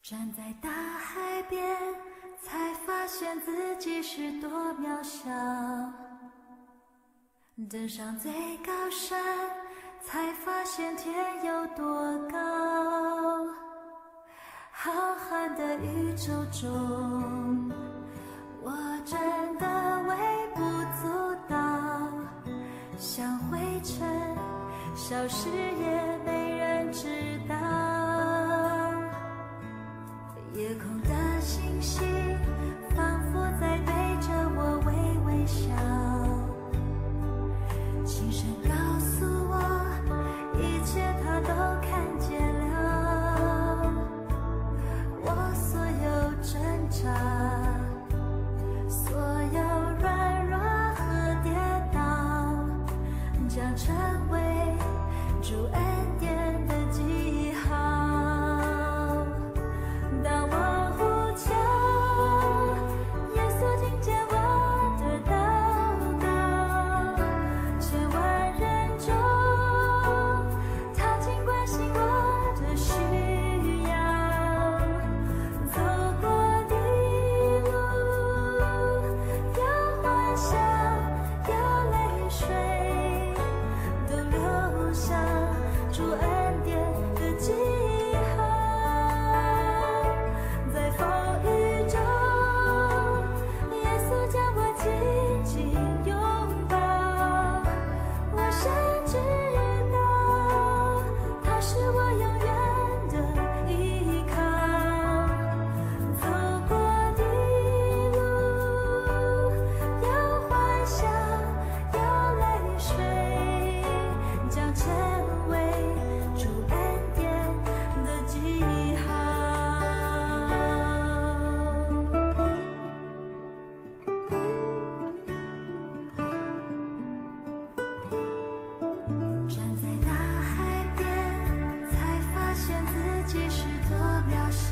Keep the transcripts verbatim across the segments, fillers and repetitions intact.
站在大海边，才发现自己是多渺小。登上最高山，才发现天有多高。浩瀚的宇宙中，我真的微不足道，像灰尘，消失也没人知道。夜空的星星，仿佛在对着我微微笑，轻声告诉我，一切它都看见了。我所有挣扎，所有软弱和跌倒，将成为主恩典的记号。当我呼求，耶稣听见我的祷告，千万人中，他尽关心我的需要。走过的路，有欢笑，有泪水，都留下主恩典的记号。在风雨中，耶稣将我紧紧拥抱，我深知道，他是我永远的依靠。走过的路，有欢笑，有泪水，将成为主恩典的记号。站在大海边，才发现自己是多渺小。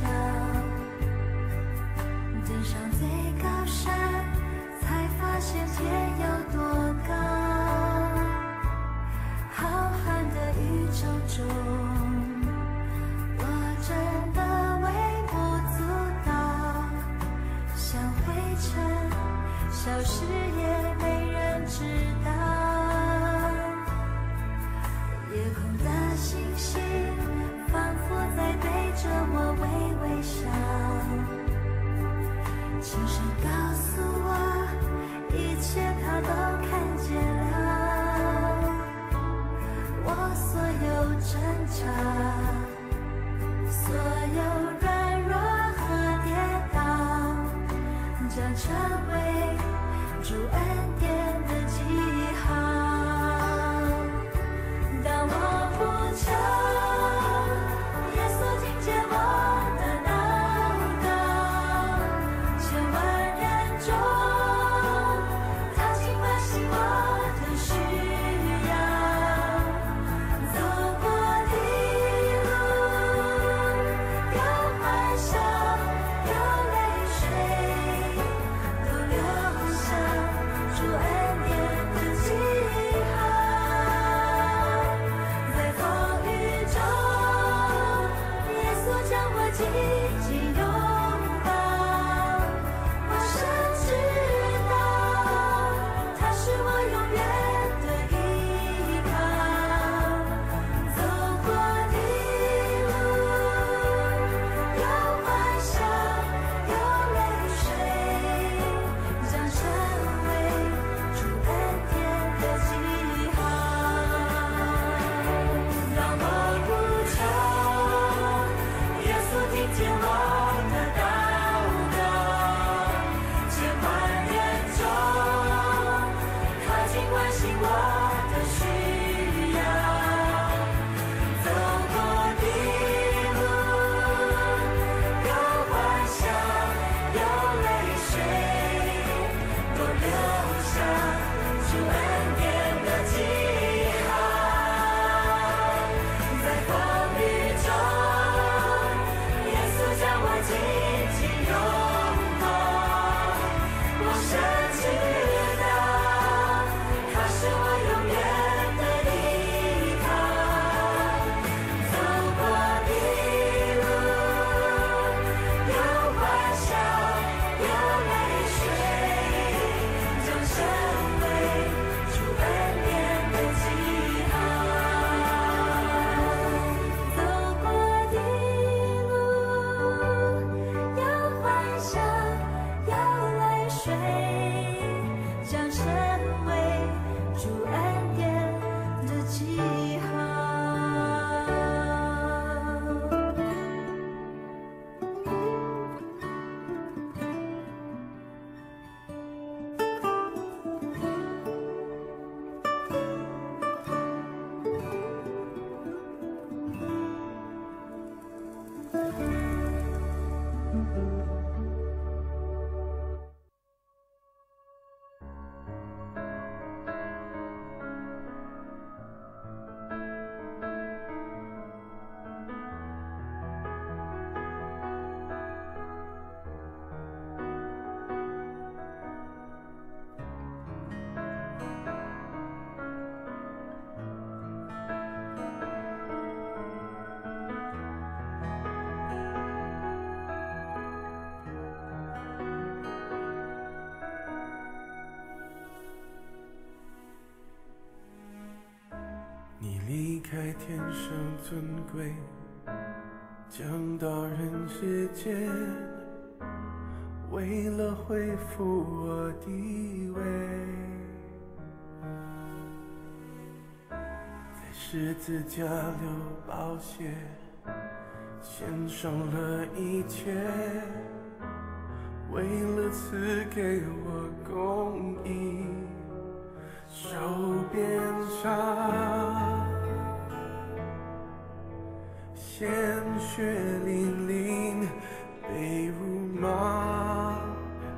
登上最高山，才发现天有多高。浩瀚的宇宙中，我真的微不足道，像灰尘，消失也没人知道。夜空的星星，仿佛在对着我微微笑，轻声告诉我，一切他都看见了。我所有挣扎，所有软弱和跌倒，将成为主恩典的记号。当我呼求，耶稣听见我的祷告，千万人中，他尽关心我的需要。走过的路，有欢笑，有泪水，都留下主开天上尊贵，降到人世间，为了恢复我地位，在十字架流宝血，献上了一切，为了赐给我公义。 手边上，鲜血淋淋，被辱骂，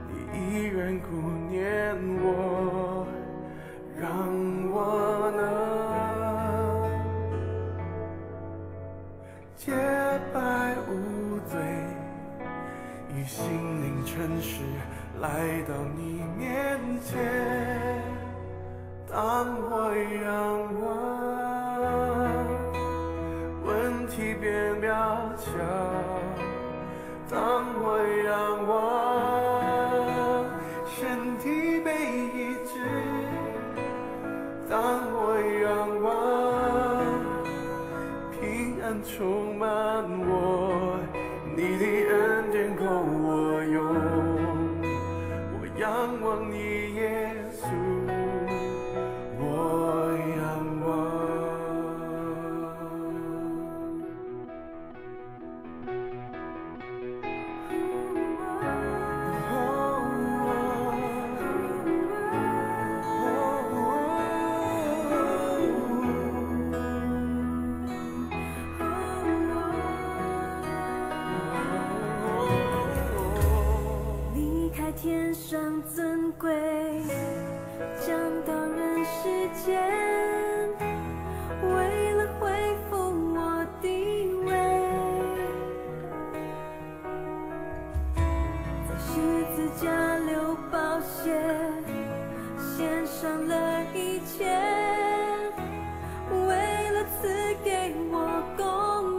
你依然顾念我，让我能 洁白无罪，以心灵诚实来到你面前。当我仰望，问题变渺小。当我仰望，身体被医治。 当我仰望，平安充满我，你的恩典够我用。我仰望你，耶稣，我仰望。 离开天上尊贵， 降到人世间，为了恢复我地位，在十字架流宝血，献上了一切，为了赐给我公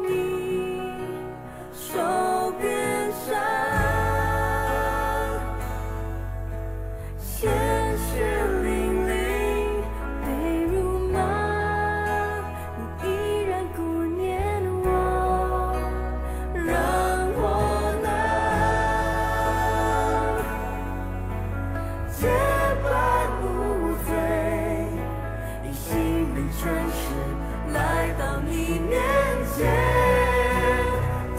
义。 手边上，鲜血淋淋，被辱骂，你依然顾念我，让我能洁白无罪。 以心灵诚实来到你面前。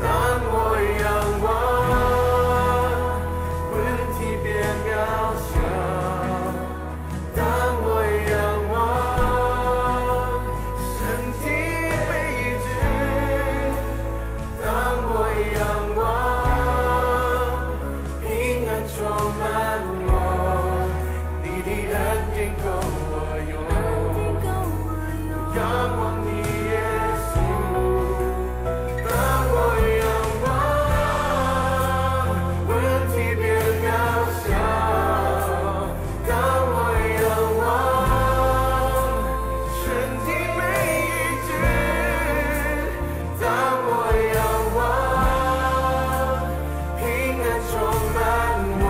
当我仰望，问题变渺小。当我仰望，身体被医治。 当我仰望，平安充满我，你的恩典够我用。仰望你，耶稣。当我仰望，问题变渺小。 当我仰望，身体被医治。当我仰望，平安充满我，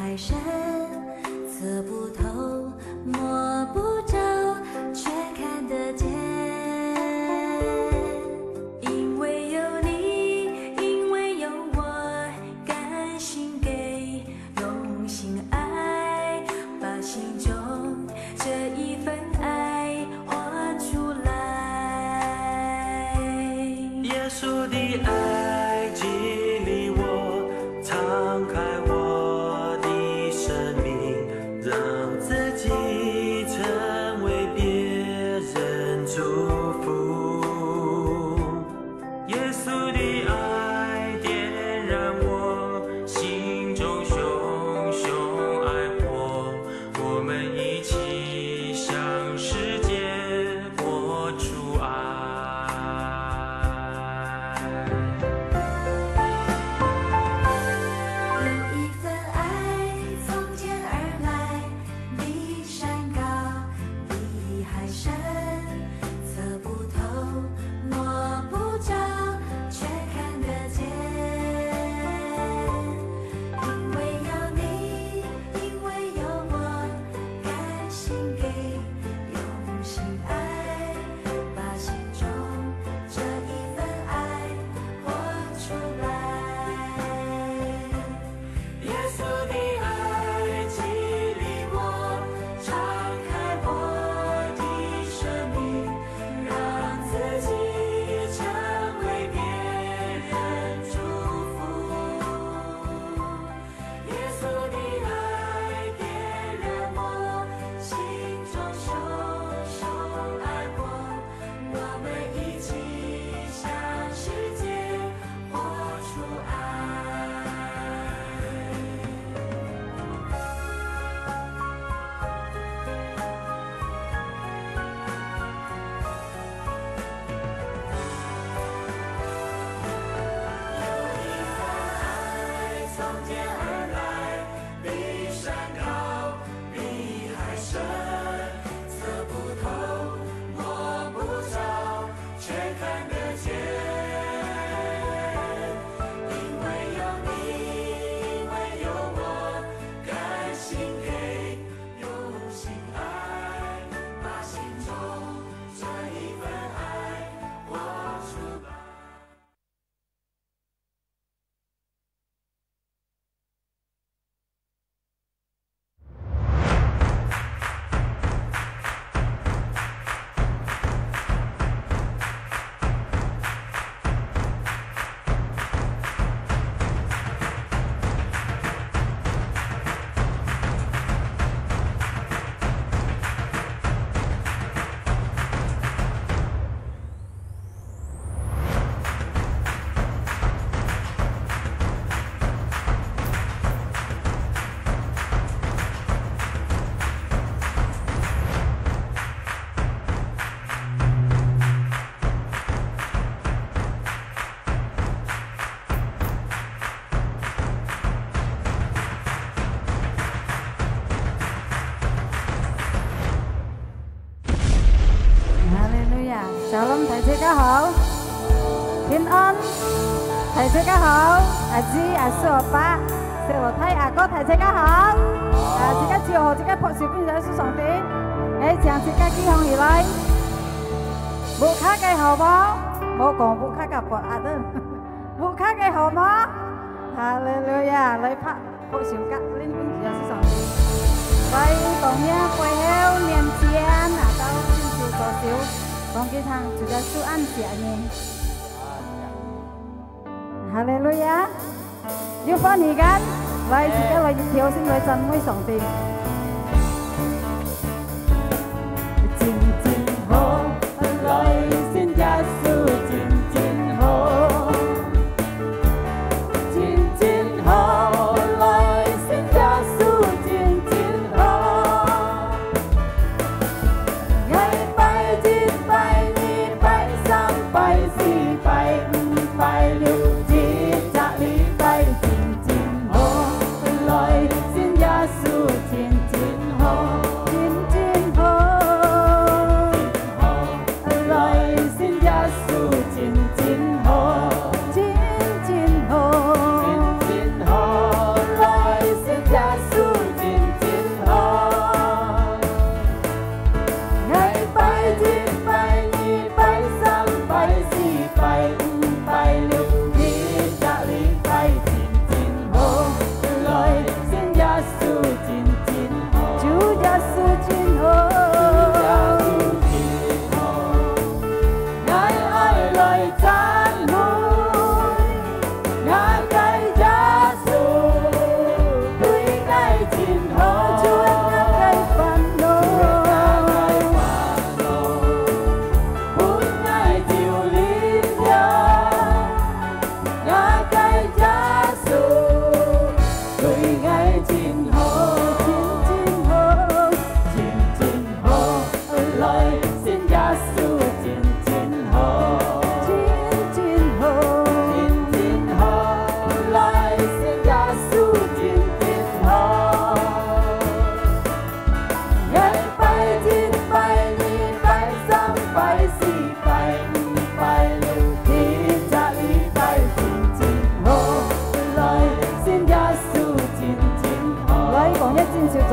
海深，测不透，摸不着，却看得见。因为有你，因为有我，甘心给，用心爱，把心中这一份爱活出来。耶稣的爱激励我， 敞开我的生命，让自己成为别人祝福。耶稣的爱点燃我心中熊熊爱火，我们一起向世界 活出爱。有一份爱从天而来，比山高，比海深，测不透，摸不着，却看得见。因为有你，因为有我，甘心给，用心爱，把心中这一份爱活出来。耶稣的爱激励我，敞开我的生命，让自己成为别人祝福。 耶稣的爱点燃我心中熊熊爱火，我们一起向世界活出爱。 哈利路亞！Shalom，大自家好，平安，大自家好，阿姊、阿叔、阿伯、細路弟、阿哥，大自家好。啊，自家照好，自家拍手分耶穌上帝，來，請自家企䟘起來。屋下个好無？莫講屋下个，別个啊，等。屋下个好無？哈利路亞！來拍 好，手甲恁分主耶穌上帝。來，講名背後面前，拿到親手左手，講佢聽，主耶穌恁惜你。哈利路亞！有歡喜感，來，自家來跳身來讚美上帝。真真好，來信耶穌真真好。 真真好，來信耶穌真真好。愛拜一、拜二、拜三、拜四、拜五、拜六，一隻禮拜真真好，來信耶穌真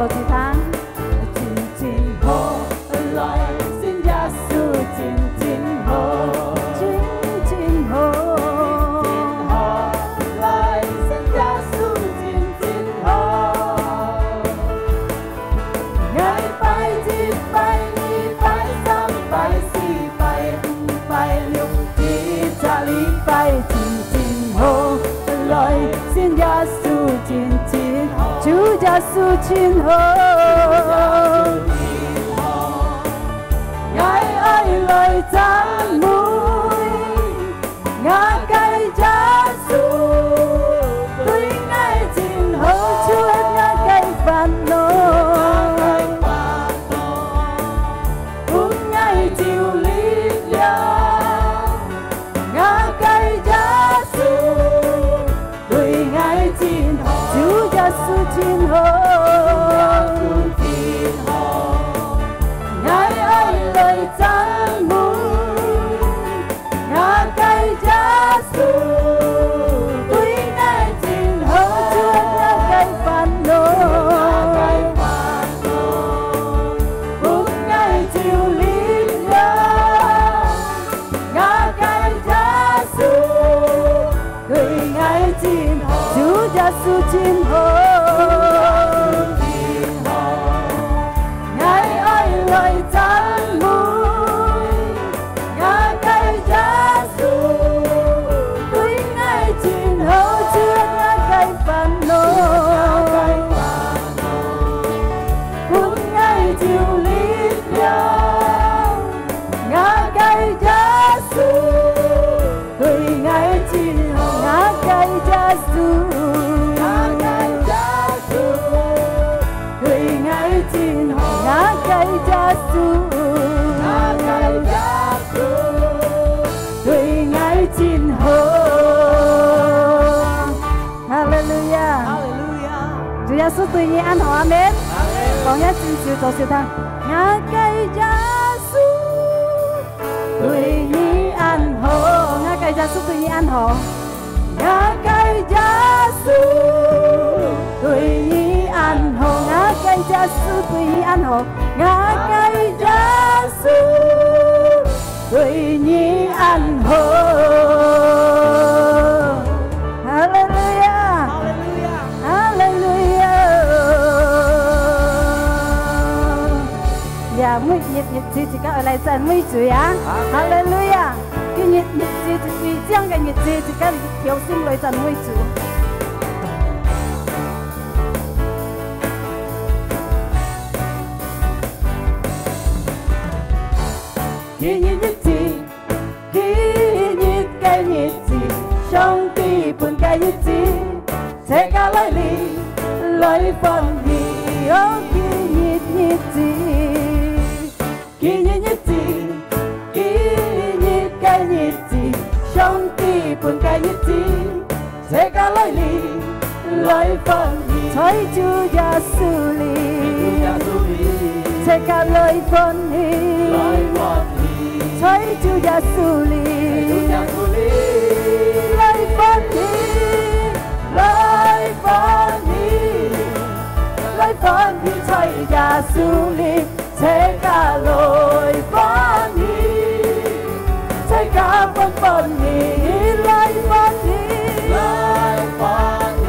坐起来。真真好，来信耶稣真真好，真真好，来信耶稣真真好。 𠊎拜一、拜二、拜三、拜四、拜五、拜六，一隻禮拜真真好，來信耶穌真真好，主耶穌真好。𠊎愛來讚美 𠊎个耶穌，對𠊎真好，除忒𠊎个煩惱，分𠊎就力量。𠊎个耶穌，對𠊎真好，主耶穌真好。𠊎愛來讚美 𠊎个耶穌，對𠊎真好，除忒𠊎个煩惱，分𠊎就力量。𠊎个耶穌，對𠊎真好，主耶穌真好。𠊎愛來讚美 𠊎个耶穌，對𠊎真好，除忒𠊎个煩惱，分𠊎就力量。𠊎个耶穌，對𠊎真好，𠊎个耶穌，𠊎个耶穌。 對𠊎真好，𠊎个耶穌，𠊎个耶穌，對𠊎真好。哈利路亞！哈利路亞！主耶穌對你恁好，阿門。阿門。講一首，做首唱。𠊎个耶穌， 對你恁好，𠊎个耶穌對你恁好。𠊎个耶穌對你恁好，𠊎个耶穌對你恁好，𠊎个耶穌對你恁好。哈利路亞！哈利路亞！哈利路亞！呀，每日日子自家愛來讚美主啊！哈利路亞！ 今日日子，一對正个日子，自家用心來讚美主。今日日子，今日个日子，上帝分个日子，自家來臨，來歡喜哦！今日日子。 今日日子，今日个日子，上帝分个日子，自家來臨，來歡喜。在主耶穌裡，自家來歡喜，在主耶穌裡，來歡喜，來歡喜，來歡喜，在耶穌裡。 自家來歡喜，自家歡歡喜，來歡喜，來歡喜，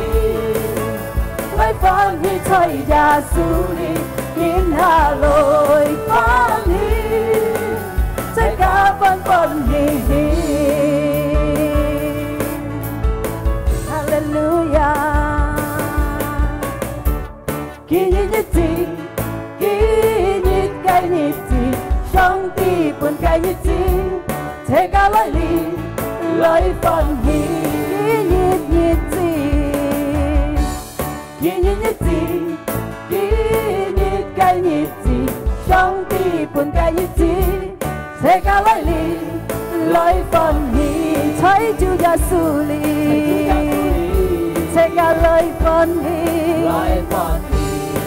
來歡喜，在耶穌裡，今下來歡喜，自家歡歡喜喜。哈利路亞！ 今日日子，今日个日子，上帝分个日子，自家來臨，來歡喜。今日日子，今日日子，今日个日子，上帝分个日子， 自家來臨，來歡喜，在主耶穌裡。自家來歡喜，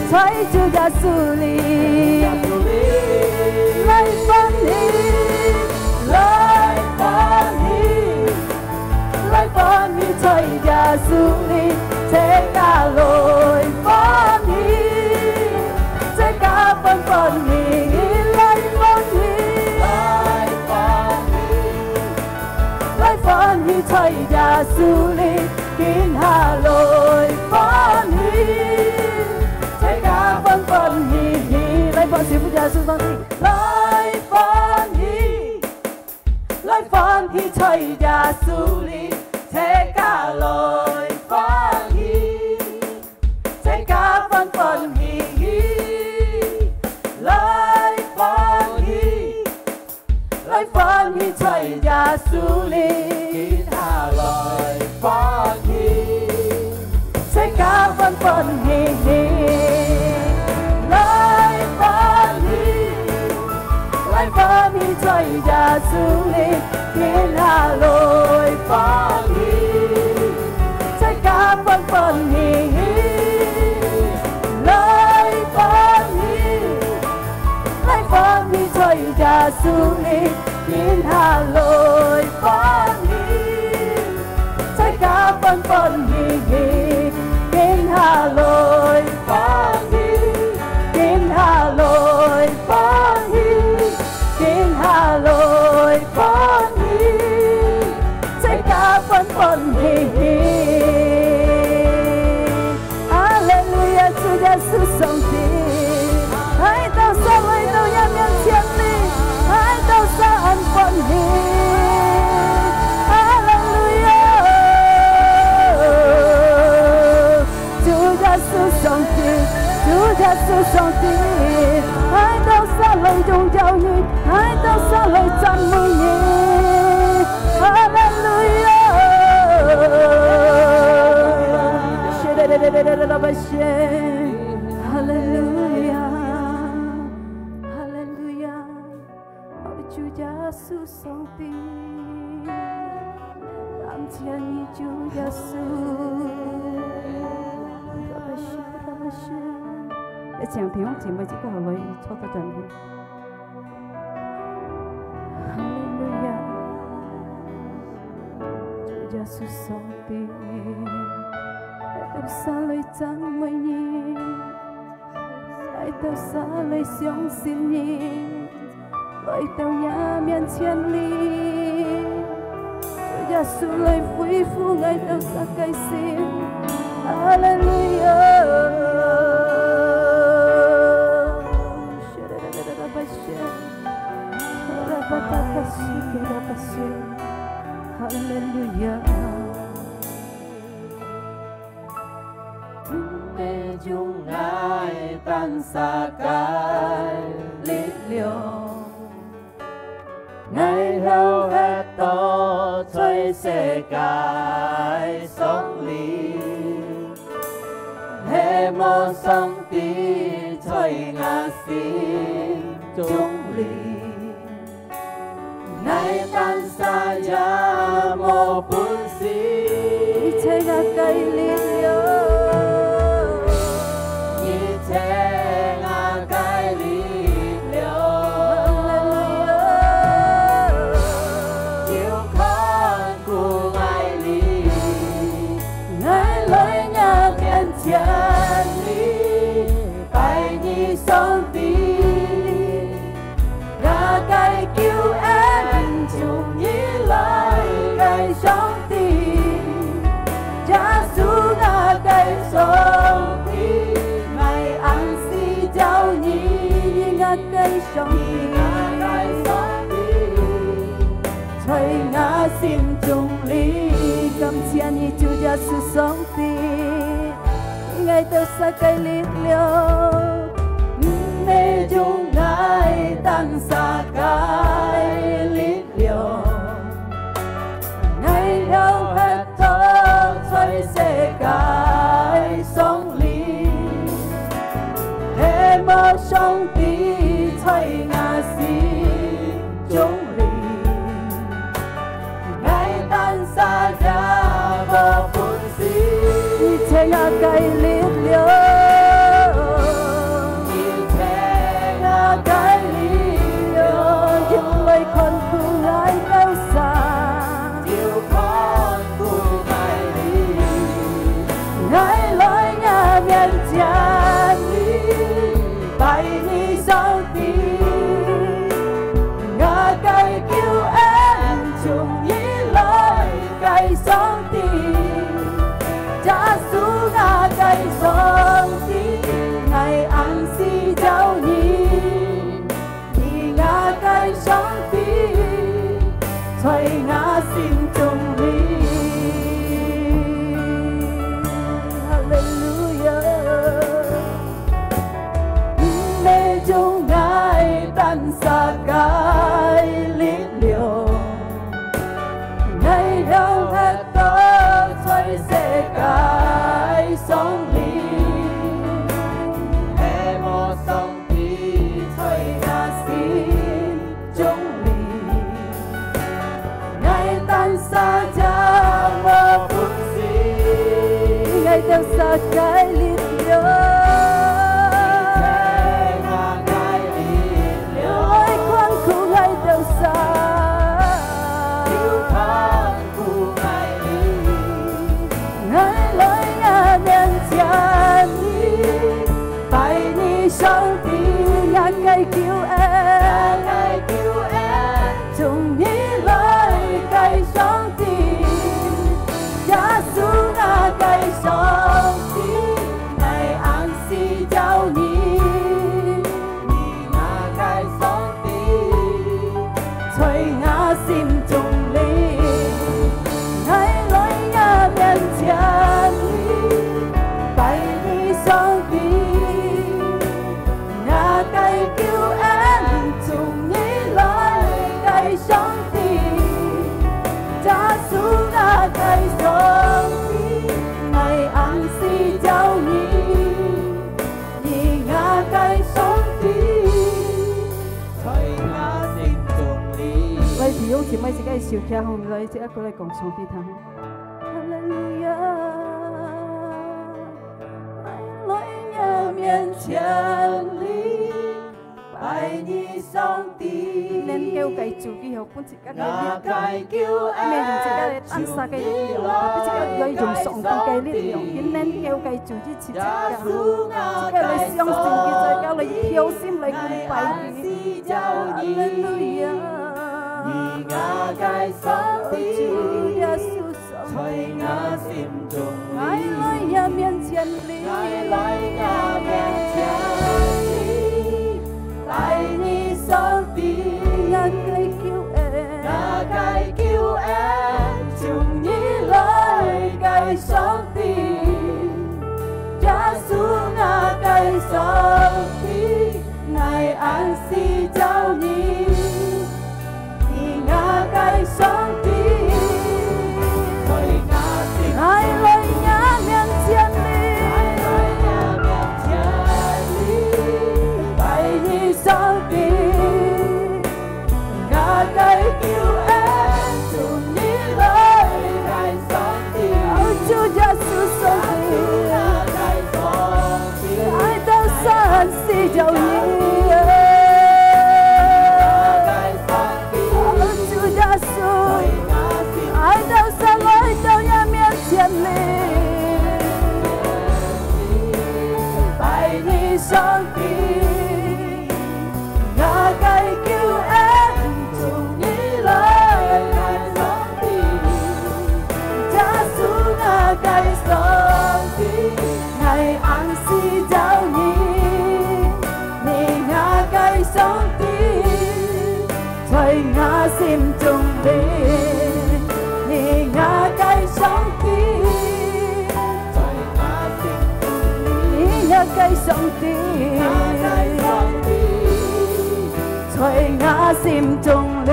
在主耶穌裡。來歡喜，來歡喜，來歡喜，在耶穌裡。自家來歡喜。歡喜，來歡喜，來歡喜，來歡喜在耶穌裡，今下來歡喜，大家歡歡喜喜，來歡喜父耶穌上帝，來歡喜。 來歡喜在耶穌裡，大家來歡喜，大家歡歡喜喜，來歡喜，來歡喜在耶穌裡，今下來歡喜。 大家歡歡喜喜，來歡喜，來歡喜在耶穌裡，今下來歡喜。大家歡歡喜喜，來歡喜，來歡喜在耶穌裡，今下來歡喜。 大家歡歡喜喜，今下來歡喜，今下來歡喜，今下來歡喜，大家歡歡喜喜。 哈利路亞，主耶穌上帝，𠊎兜儕來到若面前裡，𠊎兜儕恁歡喜。哈利路亞，主耶穌上帝，主耶穌上帝，𠊎兜儕來榮耀你，𠊎兜儕來讚美你。哈利路亞。 哈利路亞，哈利路亞，哦，主耶穌上帝，感謝你，主耶穌。感謝，感謝。也請弟兄姊妹一個來坐到轉去。 哈利路亞，主耶穌上帝，𠊎兜儕來讚美你，𠊎兜儕來相信你，來到若面前裡。 主耶穌來恢復𠊎兜儕个心。哈利路亞。哈利路亞。毋係用𠊎單儕个力量， 𠊎兜歇到在世界上裡，係無上帝在𠊎心中裡，𠊎單儕也無本事。你就𠊎个力量，你就𠊎个力量。 有看顧𠊎哩，𠊎來若面前哩，拜你上帝，𠊎个救恩從你來个上帝，耶穌𠊎个上帝，𠊎恁時叫你，你𠊎 个上帝，在𠊎心中哩。感謝你，主耶穌上帝，𠊎兜儕个力量，毋係用𠊎單儕个力量。 𠊎兜歇到在世界上哩，係無上帝在𠊎心中哩，𠊎單儕也無本事。你就𠊎个力量，你就𠊎个力量，你來看顧𠊎兜儕。 有看顧𠊎哩，𠊎來若面前哩，拜你上个力量，你个力量，來看顧𠊎兜儕。有看顧𠊎兜，𠊎來若面前你，拜你上帝若个救恩，若个救恩。 從你來个上帝，耶穌若个上帝，𠊎恁需要你，你若个上帝，在𠊎心中裡，𠊎來若面前你，拜你上帝。 若个救恩，從你來个上帝，耶穌若个上帝，𠊎恁需要你，你若个上帝，在𠊎心中裡。來，弟兄姊妹，一个手擎䟘來，一个過來講上帝聽。哈利路亞。 來若面前你，拜你上帝。今晡日个主，佢有分自家个力量，若个救恩，毋係用自家个單儕个力量，tapi自家來用上帝个力量，今晡日个主，佢自家，自家來相信佢，自家來跳心來敬拜佢。哈利路亞。你若个上帝，主耶穌。 在𠊎心中裡，𠊎來若面前你，𠊎來若面前你，拜你上帝，若个救恩，若个救恩，從你來个上帝，耶穌若个上帝，𠊎恁需要你。 你若个上帝，在𠊎心，𠊎來若面前你，𠊎來若面前你，拜你上帝，若个救恩，從你來个上帝。哦，主耶穌上帝。 𠊎兜儕恁需要你啊！哦，主耶穌，𠊎兜儕來到若面前哩，拜你上帝。 若个救恩，從你來个上帝，耶穌若个上帝，𠊎恁需要你，你若个上帝，在𠊎心中哩，你若个上帝。 你若个上帝，在𠊎心中哩。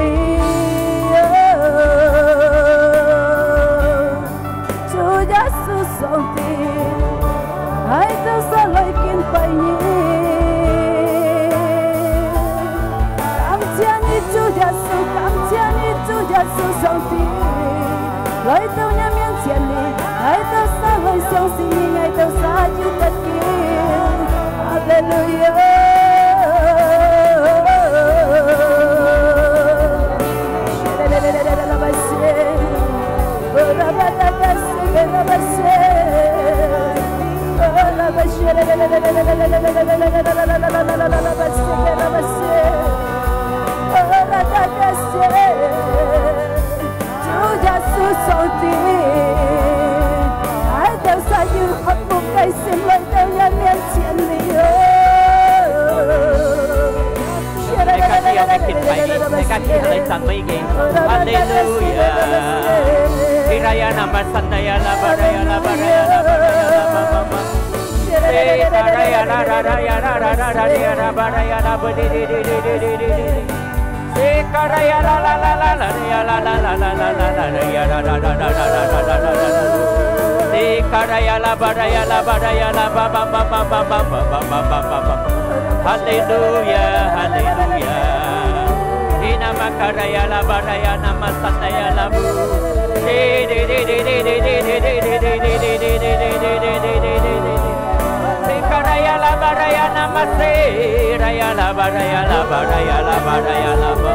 主耶穌上帝，𠊎兜儕來敬拜你。感謝你，主耶穌，感謝你，主耶穌上帝。 來到若面前哩，𠊎兜儕來相信你，𠊎兜儕有得救。哈利路亞！主耶穌上帝，𠊎兜儕有渴慕个心來到若面前哩哦。大家起來敬拜佢，大家起來讚美佢。哈利路亞！哈利路亞，哈利路亞。Inamakarayalabarayanamasatayalabu. Di, di, di, di, di. 主耶穌， Raya namase, raya laba, raya laba, raya laba, raya laba.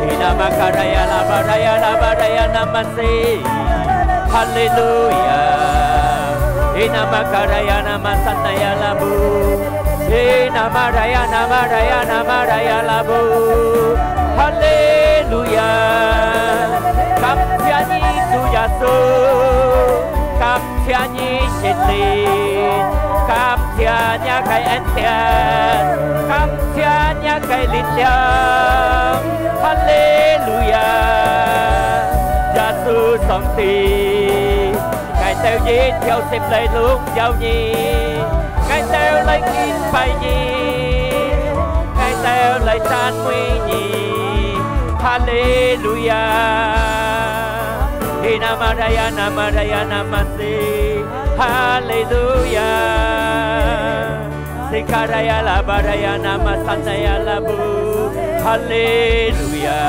Inama karaya laba, raya laba, raya namase. Haleluya. Inama karaya nama sanaya labu. Inama raya nama raya nama raya labu. Haleluya. 感謝你，主耶穌。感 謝你聖靈，感謝你个恩典，感謝你个力量。哈利路亞！耶穌上帝，𠊎兜一條心來榮耀你，𠊎兜來敬拜你，𠊎兜來讚美你。哈利路亞！ Hinamaraya namaraya namase. Haleluya. Sikaraya labaraya namasanaya labu. Haleluya.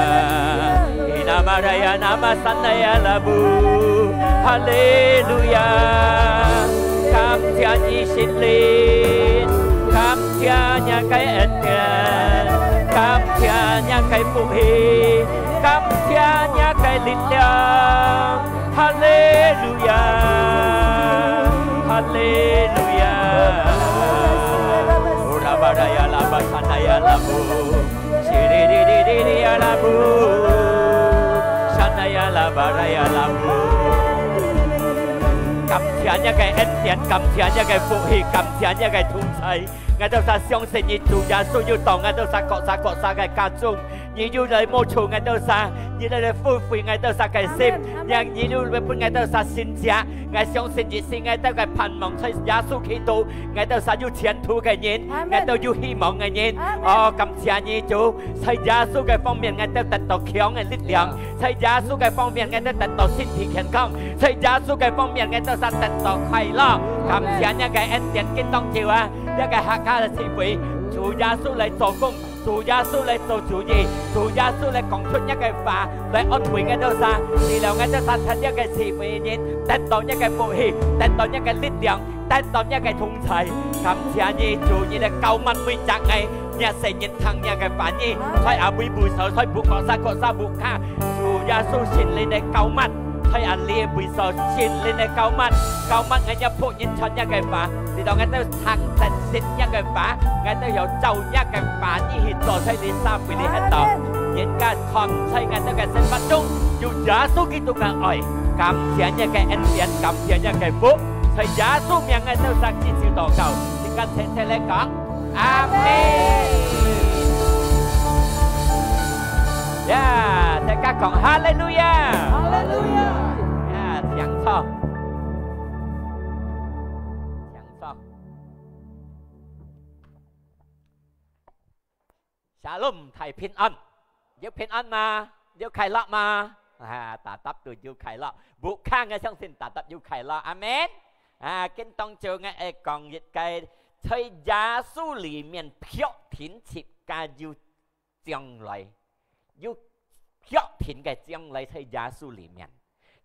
Hinamaraya namasanaya labu. Haleluya. 感謝你聖靈，感謝你个恩典，感謝你个福氣。 感謝你个力量。哈利路亞，哈利路亞。Urabaraya laba sanaya labu, shiriririririya labu, sanaya labaraya labu。感謝你个恩典，感謝你个福氣，感謝你个同在。𠊎兜儕相信你，主耶穌有到𠊎兜儕各儕各儕个家中。 你有來摸著𠊎兜儕，你有來撫慰𠊎兜儕个心，阿門，阿門。讓你有來分𠊎兜儕神蹟。𠊎相信一切𠊎兜个盼望在耶穌基督，𠊎兜儕有前途个人，阿門，𠊎兜有希望个人。阿門。哦，感謝你主，在耶穌个方面，𠊎兜得到強个力量，在耶穌个方面，𠊎兜得到身體健康，在耶穌个方面，𠊎兜儕得到快樂。阿門。感謝你个恩典，今當晝啊，這个客家个聚會，主耶穌來做工。 主耶穌來做主意，主耶穌來講出你个話，來安慰𠊎兜儕。使了𠊎兜儕在這个聚會裡面，得到你个福氣，得到你个力量，得到你个同在。感謝你，主，你來膏抹每隻𠊎，你个細人聽你个話語，在阿位位所，在屋角儕，各儕屋下，主耶穌聖靈來膏抹。 在阿里位所聖靈个膏抹，膏抹𠊎兜僕人傳你个話，使到𠊎兜聽得信你个話，𠊎兜曉照你个話語去做，在這社會裡歇到。人家看在𠊎兜个生活中，有耶穌基督个愛，感謝你个恩典，感謝你个福，在耶穌名𠊎兜儕祈求禱告，自家齊齊來講。 阿門。呀，大家講哈利路亞。哈利路亞。呀，請坐。請坐。Shalom，大平安。 有平安嗎？有快樂嗎？啊，tetap都有快樂。屋下𠊎相信tetap有快樂。阿門。啊，今當晝𠊎愛講一個，在耶穌裡面確定自家有將來，有確定个將來在耶穌裡面。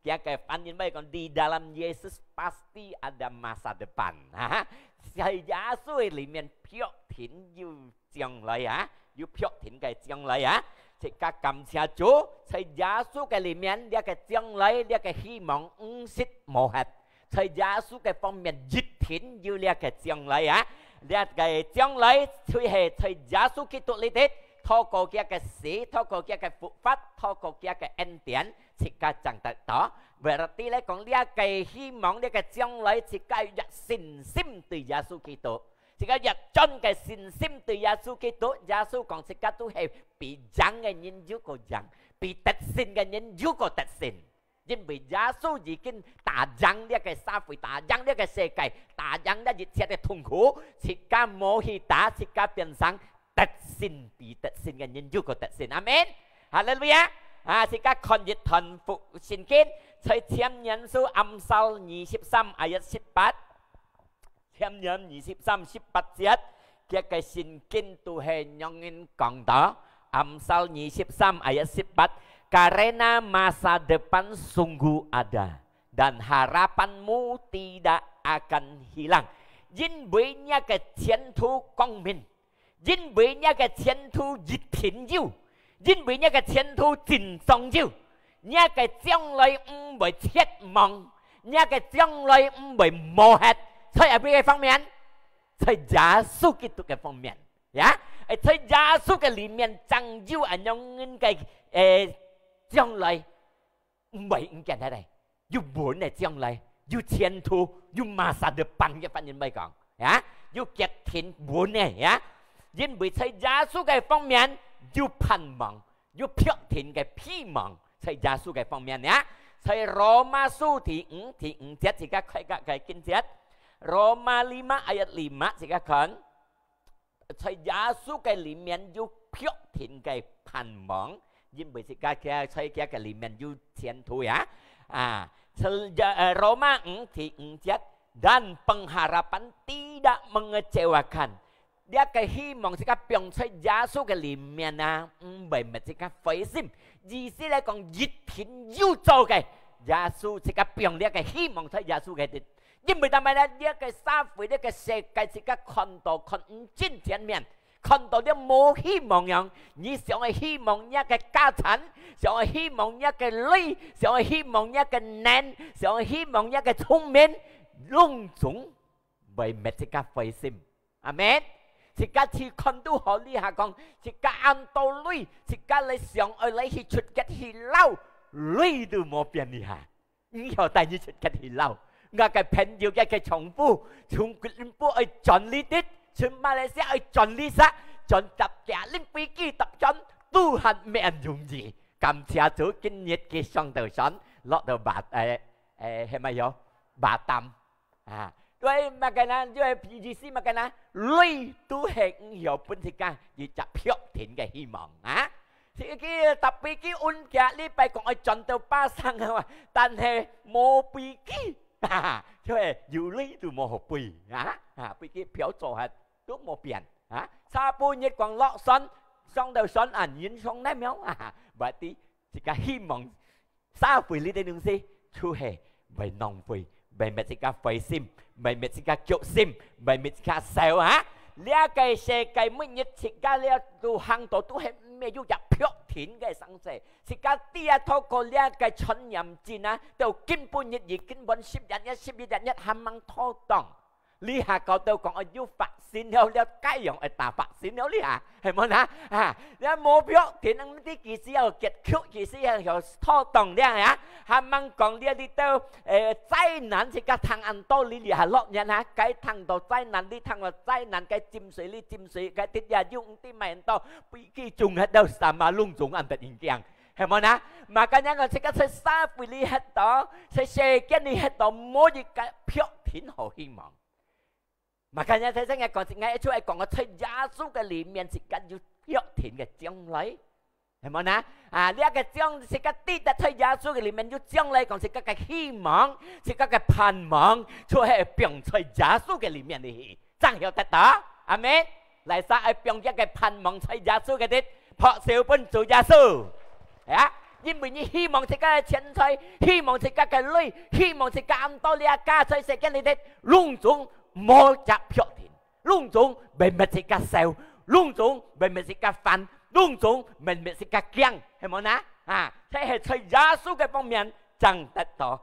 佢个翻譯乜講，di dalam Yesus pasti ada masa depan。哈哈，在耶穌个裡面確定有將來啊，有確定个將來啊。自家感謝主，在耶穌个裡面，這个將來，這个希望毋識無忒。在耶穌个方面，一定有這个將來啊。這个將來就係在耶穌基督裡頭，透過佢个死，透過佢个復活，透過佢个恩典， 自家正得到。Berarti來講，這个希望，這个將來，自家有信心對耶穌基督，自家有真个信心對耶穌基督。耶穌講，自家都係比贏个人又過贏，比得勝个人又過得勝。因為耶穌已經打贏這个社會，打贏這个世界，打贏這一切个痛苦，自家無去打，自家變成 得勝比得勝个人又過得勝。阿門。哈利路亞！啊，自家看一段福聖經，在箴言書Amsal二十三ayat十八。箴言二十三十八節，佢个聖經都係恁樣講到。Amsal二十三ayat十八，Karena masa depan sungguh ada, dan harapanmu tidak akan hilang. 因為若个前途光明，因為若个前途一定有，因為若个前途真重要，若个將來毋會絕望，若个將來毋會無忒。在哪位个方面？在耶穌基督个方面，呀，在耶穌个裡面，正有恁樣个，誒，將來。 毋會毋見忒个，有穩个將來，有前途，有masa depan个翻譯會講，呀，有決定穩个，呀。因為在耶穌个方面有盼望，有確定个希望，在耶穌个方面，呀。在羅馬書第五，第五節，自家開个，个經節，羅馬lima ayat lima，自家看。 在耶穌个裡面有確定个盼望，因為自家个，在佢个裡面有前途呀。啊，在，呃，羅馬五第五節，dan pengharapan tidak mengecewakan。這个希望自家放在耶穌个裡面啊，毋會搣自家灰心。意思來講，一定有做个。耶穌自家放這个希望在耶穌个裡， 因為做麼个呢？這个社會，這个世界，自家看到看毋見前面，看到了無希望樣。你想愛希望若个家產，想愛希望若个鐳，想愛希望若个能，想愛希望若个聰明，攏總會搣自家灰心。阿們。自家去看都好，這下講，自家恁多鐳，自家來想愛來去出格去撈，鐳都無變這下。 毋曉帶你出去去撈。𠊎个朋友个，个丈夫，從吉隆坡愛轉這地，從馬來西亞愛轉這煞，轉搭幾輪飛機搭轉，都還毋恁容易。感謝主，今日佢上到船，落到巴，誒，誒，係麼个？Batam。啊，對，麼个呢？就係意思麼个呢？鐳都係毋曉分自家一隻確定个希望啊！ 佢，佢搭飛機運幾禮拜講愛轉到巴生啊，但係無飛機，哈哈，就係有鐳都無好飛啊！啊，飛機票做下都無變啊！差不多講落船，上到船啊，人上來了啊！Berarti自家希望社會裡个東西，就係會浪費，會搣自家灰心，會搣自家腳心，會搣自家愁啊！這个世界每日自家這都行到都係沒有一確定个生死。自家知啊，透過這个傳染病啊，到今晡日已經滿十一日，十一日還吂妥當。 這下搞到講，哦，有vaccine了，了，該樣會打vaccine了，這下，係無呢？啊，這無標定，毋知幾時要結束，幾時要，要妥當了呀？還吂講這裡頭，誒，災難自家聽恁多，這下落年哈，該聽到災難，這聽到災難，該浸水，這浸水，該跌下又毋知麼人到，飛機中忒了，sama攏總恁得人驚。 係無呢？Makanya講，自家在社會裡歇到，在世間裡歇到，無一個確定好希望。Makanya在這个講，𠊎就愛講个，在耶穌个裡面，自家有確定个將來，係無呢？啊，這个將，自家知得在耶穌个裡面有將來，講自家个希望，自家个盼望，就係放在耶穌个裡面裡去。 正曉得到。阿們。哪儕愛放厥个盼望在耶穌个裡，拍手分主耶穌。啊，因為你希望自家个錢財，希望自家个鐳，希望自家恁多這家在世間裡底，攏總無隻確定，攏總會搣自家愁，攏總會搣自家煩，攏總會搣自家驚，係無呢？啊，這係在耶穌个方面正得到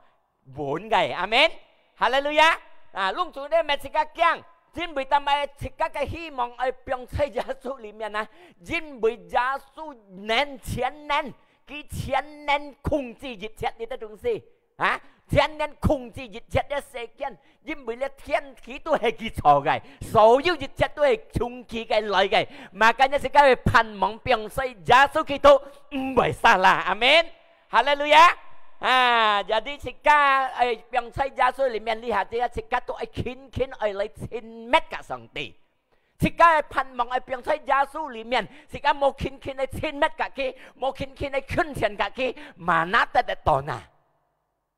穩个，阿們。哈利路亞！啊，攏總咧搣自家驚，因為做麼个自家个希望愛放在耶穌裡面啊？因為耶穌能，全能，佢全能控制一切這个東西啊，全能控制一切這世間，因為這天地都係佢造个，所有一切都係從佢个來个。Makanya自家个盼望放在耶穌基督，毋會salah，阿們。 哈利路亞！啊，jadi自家愛放在耶穌裡面，這下自家，自家都愛勤勤愛來親密佮上帝。自家个盼望愛放在耶穌裡面，自家無勤勤來親密佮佢，無勤勤來近前佮佢，mana得得到呢？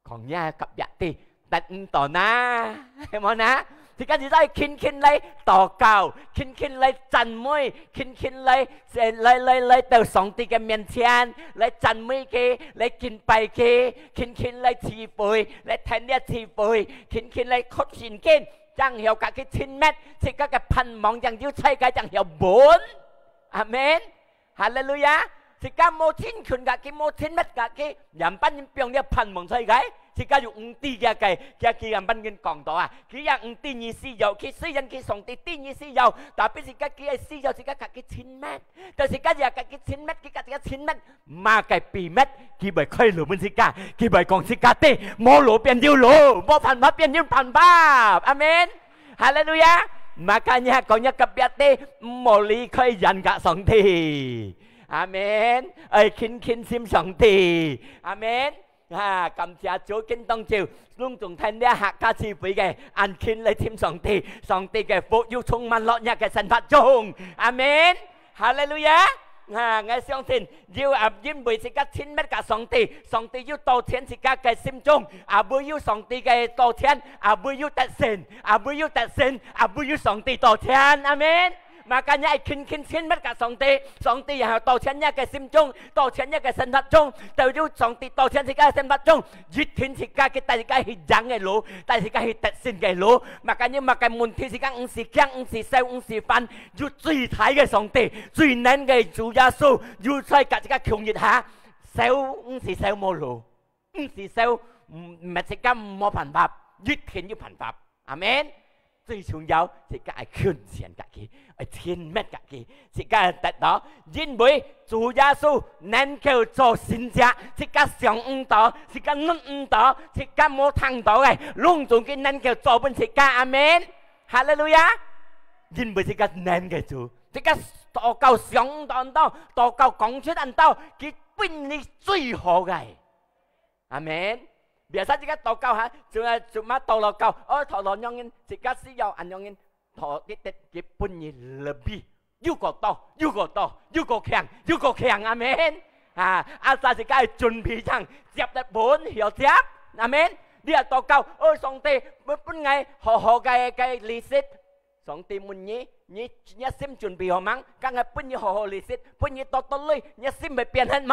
講若隔壁知， 得毋到呢，係無呢？自家就愛勤勤來禱告，勤勤來讚美，勤勤來，來，來，來到上帝个面前，來讚美佢，來敬拜佢，勤勤來聚會，來聽這聚會，勤勤來讀聖經，正曉甲佢親密，自家个盼望正有在該正曉穩。阿門。哈利路亞！自家無親近甲佢，無親密甲佢，仰般人放了盼望在該？自家又毋知佢个，佢佢仰般人講到啊？佢也毋知你需要，佢雖然佢上帝知你需要，tapi自家佢个需要，自家甲佢親密，就自家也甲佢親密，佢甲自家親密，麼个秘密，佢會開路分自家，佢會講自家知，無路變有路，無辦法變有辦法。阿門。哈利路亞！Makanya講一个別个，毋好離開人甲上帝。阿門。愛勤勤尋上帝。阿門。啊，感謝主，今當晝，攏總聽這客家聚會个，恁勤來尋上帝，上帝个福又充滿落若个生活中。阿門。哈利路亞！啊，𠊎相信，有啊，因為自家親密甲上帝，上帝有到天自家个心中，啊，會有上帝个到天，啊，會有得勝，啊，會有得勝，啊，會有上帝到天。阿門。Makanya愛勤勤親密甲上帝，上帝也到天若个心中，到天若个生活中，就有上帝到天自家个生活中，一定自家去帶自家去贏个路，帶自家去得勝个路。Makanya麼个問題自家毋使驚，毋使愁，毋使煩， 有最大个上帝，最能个主耶穌，有在甲自家共一下，愁毋使愁無路，毋使愁，嗯，乜自家無辦法，一定有辦法。阿門。最重要，自家愛近前甲佢，愛親密甲佢，自家得到，因為主耶穌能夠做神蹟，自家想毋到，自家諗毋到，自家無聽到个，攏總佢能夠做分自家。阿門。哈利路亞！因為自家能个主， 自家禱告想到恁多，禱告講出恁多，佢分你最好个。阿門。Biasa自家禱告哈，就就嘛禱禱告，哦，禱禱仰人，自家需要恁樣人，禱一滴，佢分你lebih，又過多，又過多，又過強，又過強。阿門。啊，asal自家準備上，接得穩，曉接。阿門。你也禱告，哦，上帝，分分𠊎好好个个利息。 上帝問你，你你个心準備好吂？敢𠊎分你好好利息，分你多多鐳，你个心會變現無？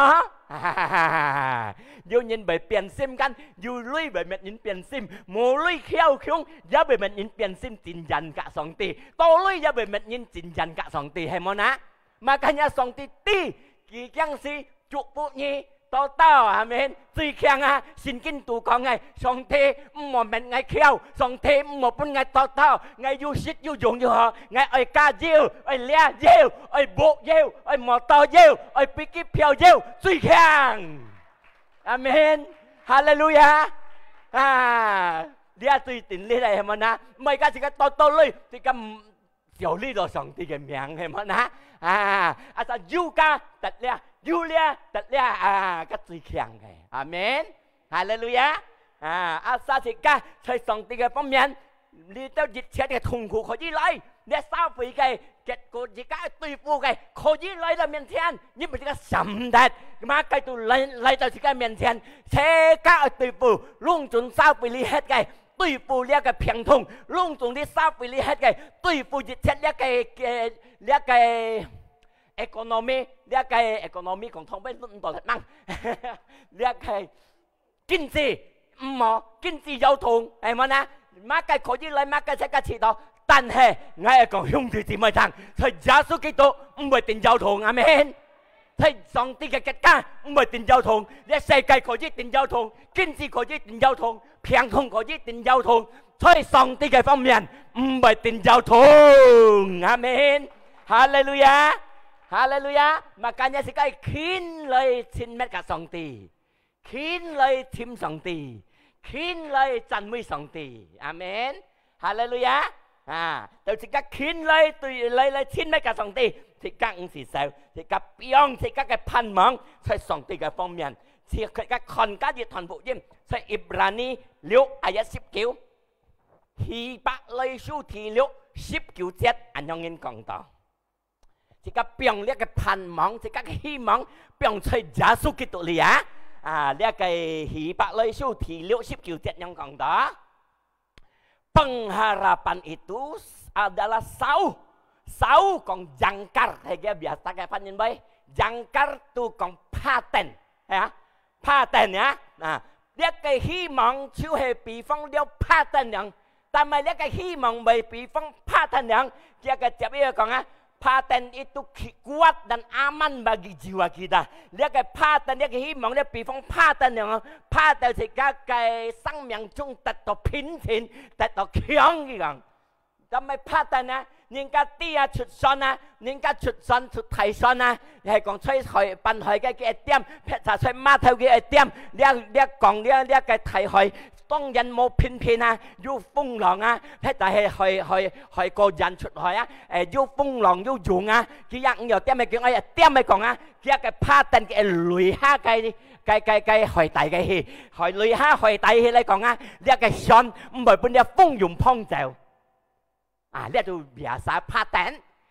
有人會變心kan，有鐳會搣人變心，無鐳翹窮也會搣人變心，真正甲上帝，多鐳也會搣人真正甲上帝，係無呢？Makanya上帝知，佢驚死 祝福你，多多，阿門。最強啊，聖經都講个，上帝毋好搣𠊎翹，上帝毋好分𠊎多多，𠊎有食有用就好，𠊎愛加油，愛掠油，愛屋油，愛摩托油，愛飛機票油，最強。阿門。哈利路亞。啊，這最定力个，係無呢？毋係講自家多多鐳，自家毋 小力到上帝个名，係無呢？啊，asal有加得了，有了得了，啊，个最強个。阿門。哈利路亞。啊，asal自家在上帝个方面，你兜一切个痛苦可以來，你社會个結果，自家對付个，可以來到面前，你毋自家閃得，麼个都來來到自家面前，自家對付，攏總社會裡歇个， 對付這个病痛，攏總你社會裡歇个，對付一切這个个這个economy，這个economy講通尾攏毋到吂，這个經濟毋好，經濟搖動，係無呢？麼个可以來，麼个自家試到，但係𠊎愛講兄弟姊妹聽，在耶穌基督毋會定搖動，阿門。 在上帝个國家毋會定搖動，這世界可以定搖動，經濟可以定搖動，病痛可以定搖動，在上帝个方面毋會定搖動。阿門。哈利路亞，哈利路亞。Makanya自家勤來親密甲上帝，勤來尋上帝，勤來讚美上帝。阿門。 哈利路亞！啊，就自家勤來對來來親密甲上帝，自家毋使愁，自家放自家个盼望在上帝个方面，自家看加一段福音，在Ibrani六ayat十九，希伯來書第六十九節恁樣人講到。 自家放這个盼望，自家个希望放在耶穌基督裡啊！啊，這个希伯來書第六十九節仰講到：Pengharapan itu adalah sauh。Sauh講jangkar，係个biasa个翻譯位，jangkar都講怕等，係啊，怕等啊！啊，這个希望就係比方了怕等樣。但係這个希望會比方怕等樣，佢个接下講啊，怕等itu kuat dan aman bagi jiwa kita。這个怕等，這个希望咧，比方怕等樣，怕到自家个生命中得到平靜，得到強，佢講。但係怕等啊，人家知啊出山啊，人家出山出大山啊，係講出海，辦海个佢一點，撇查出碼頭佢一點，這這講這這个大海，當然無平平啊，有風浪啊，撇查係海海海過人出海啊，誒有風浪有湧啊，佢也毋要點个講，愛點个講啊，佢个怕等佢累下个个个个海底个去，海累下海底去來講啊，這个船毋會分這風湧碰走。 啊，這就biasa怕等，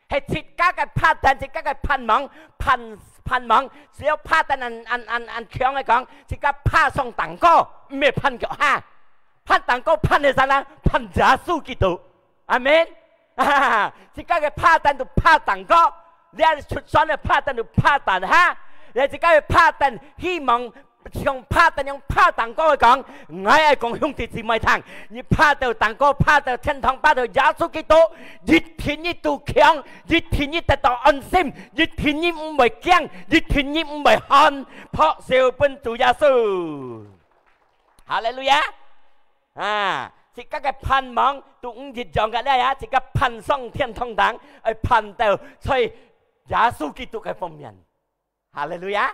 係自家个怕等，自家个盼望，盼盼望，只要怕等恁恁恁恁強个講，自家怕上頂高，毋係盼腳下，盼頂高盼个啥啦？盼耶穌基督，阿門。自家个怕等就怕頂高，這出山个怕等就怕頂下，這自家个怕等希望 像怕等樣怕頂高个講，𠊎愛講兄弟姊妹聽，你怕到頂高，怕到天堂，怕到耶穌基督，一定你都強，一定你得到安心，一定你毋會驚，一定你毋會寒，拍手分主耶穌。哈利路亞！啊，自家个盼望都毋一樣个了呀，自家盼上天堂頂，愛盼到在耶穌基督个方面。 哈利路亞！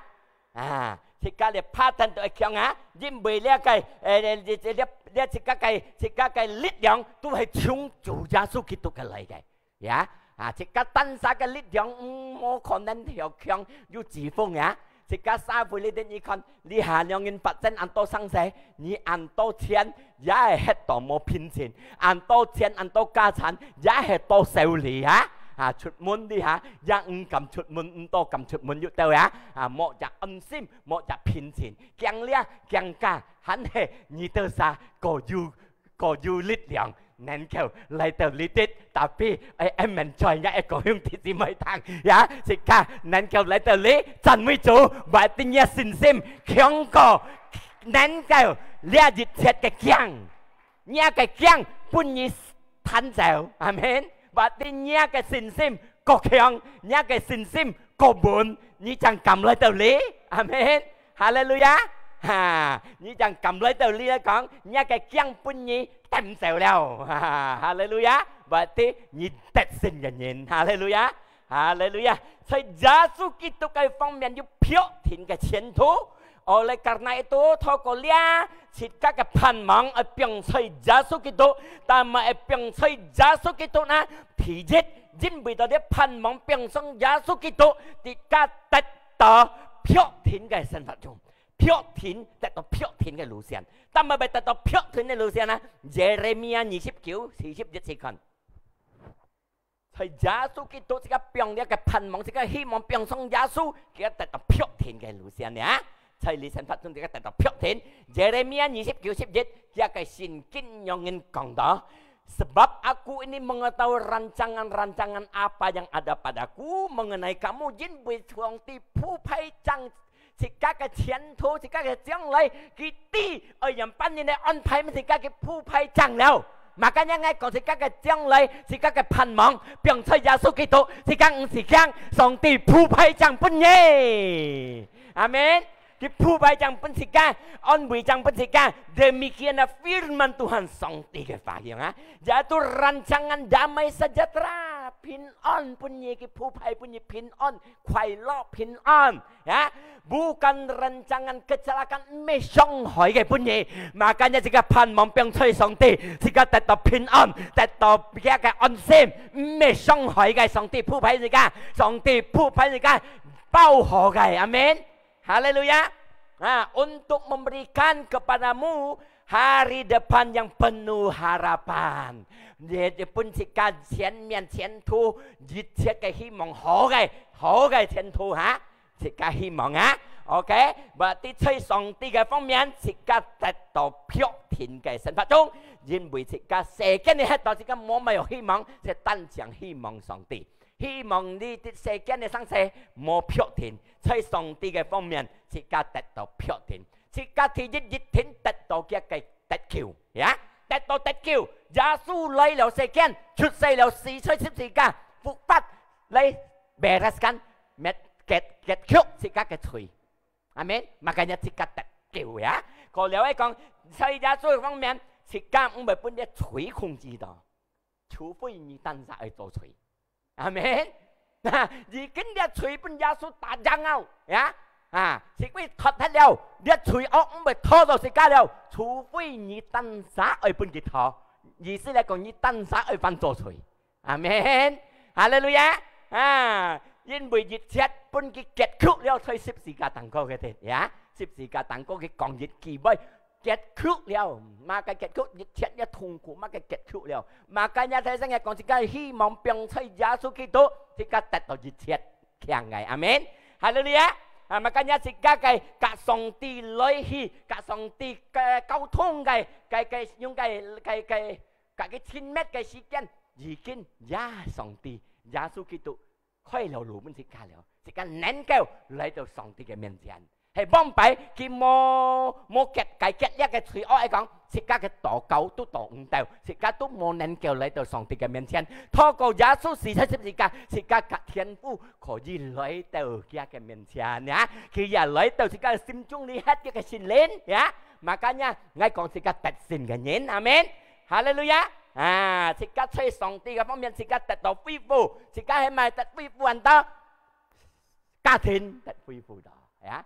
啊，自家个怕等都會強啊，因為這个，誒，這這這這自家个自家个力量都係從主耶穌基督个來个，呀，啊，自家單儕个力量，嗯，無可能曉強有疾風呀。自家社會裡底你看，這下兩人發展恁多生事，你恁多錢， 也係歇到無平靜，恁多錢恁多家產，也係到手裡哈。啊，出門裡哈，也毋敢出門，毋多敢出門有兜啊。啊，無隻安心，無隻平靜，驚這驚該，還係你兜儕過有過有力量，能夠來到這地，tapi愛amen在，也愛講兄弟姊妹聽，呀，自家能夠來到這，讚美主，berarti你个信心強過 能夠這一切个驚，若个驚分你彈走，阿門。Berarti若个信心過強，若个信心過穩，你正敢來到這，阿門。哈利路亞！哈，你正敢來到這講，若个驚分你彈走了，哈，哈利路亞！Berarti你得勝个人，哈利路亞！ 哈利路亞！在耶穌基督个方面有確定个前途。Oleh karena itu，透過這，自家个盼望愛放在耶穌基督，但係愛放在耶穌基督呢？第一，因為到這盼望放上耶穌基督，自家得到確定个生活中，確定得到確定个路線。但係愛得到確定个路線呢？Yeremia二十九四十一試看。 在耶穌基督自家放這个盼望，自家希望放上耶穌，佢得到確定个路線呢。在這生活中，自家得到確定。Yeremia二十九十一，佢个聖經樣人講到：Sebab aku ini mengetahui rancangan-rancangan apa yang ada padaku mengenai kamu，因為上帝鋪排正 自家个前途，自家个將來，佢知愛仰般人來安排，自家个鋪排正了。Makanya𠊎講自家个將來，自家个盼望，放在耶穌基督，自家毋使驚，上帝鋪排正分你。阿門。佢鋪排正分自家，安慰正分自家。Demikianlah firman Tuhan，上帝个話語啊，yaitu rancangan damai sejahtera，平安分你，佢鋪排分你平安、快樂、平安。 Ya, bukan rancangan kecelakaan，毋係傷害个分你。Makanya自家盼望放在上帝，自家得到平安，得到佢个安心，毋係傷害个，上帝鋪排自家，上帝鋪排自家，包好个，阿門。哈利路亞！啊，untuk memberikan kepadamu hari depan yang penuh harapan。你分自家前面前途一切个希望，好个，好个前途哈。 自家希望啊。OK，berarti在上帝个方面，自家得到確定个生活中，因為自家世間裡歇到自家無麼个希望，係單淨希望上帝。希望你在世間个生事無確定，在上帝个方面，自家得到確定。自家第一一定得到佢个得救，ya。得到得救。耶穌來了世間，出世了，死在十字架，復活來bereskan，結，結，結束自家个罪。阿門。Makanya自家得救呀。過了愛講，在耶穌个方面，自家毋會分這罪控制到，除非你單儕愛做罪。阿門。已經這罪分耶穌打贏了，呀，啊，自家脫忒了，這罪惡毋會拖到自家了，除非你單儕愛分佢拖。意思來講，你單儕愛犯做罪。阿門。哈利路亞。啊，因為一切分佢結束了，在十字架頂高个，呀，十字架頂高佢講一句話，結束了，麼个結束？一切个痛苦，麼个結束了？Makanya大聲个講，自家希望放在耶穌基督，自家得到一切強个。阿門。哈利路亞。啊，makanya自家个甲上帝來去，甲上帝个溝通个，个，个，用个，个，个，个，个親密个時間，已經耶上帝，耶穌基督 開了路分自家了，自家能夠來到上帝个面前。係往擺佢無，無結，解決這个罪惡，愛講自家个禱告都禱毋到，自家都無能夠來到上帝个面前。透過耶穌死在十字架，自家个天父可以來到佢个面前呀。佢也來到自家个心中裡歇佢个聖靈呀。Makanya，𠊎講自家得勝个人，阿門。哈利路亞！啊，自家在上帝个方面，自家得到恢復，自家係麼个得恢復恁多？家庭得恢復到，呀，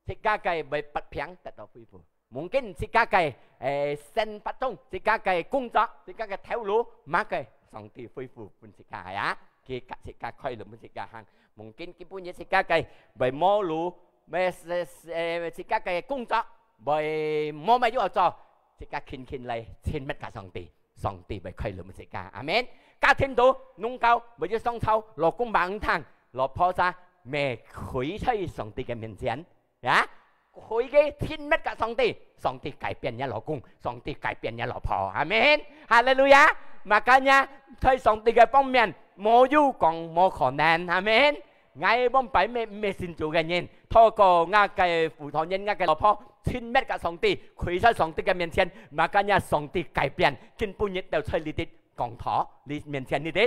自家个會發病得到恢復。Mungkin自家个，誒，生活中，自家个工作，自家个頭路，麼个上帝恢復分自家呀。佢甲自家開路分自家行。Mungkin佢本日自家个會無路，會，誒，自家个工作會無麼个愛做，自家勤勤來親密甲上帝。 上帝會開路分自家。阿門。家庭肚，弄到會有相吵，老公毋聽，老婆就會跪在上帝个面前，呀，跪个親密甲上帝，上帝改變若老公，上帝改變若老婆。阿門。哈利路亞。Makanya，在上帝个方面，無有講無可能。阿門。 𠊎往擺乜，乜信主个人，透過𠊎个婦道人，𠊎个老婆，親密甲上帝，跪在上帝个面前，makanya上帝改變，今晡日都在這兜講道，你面前這兜。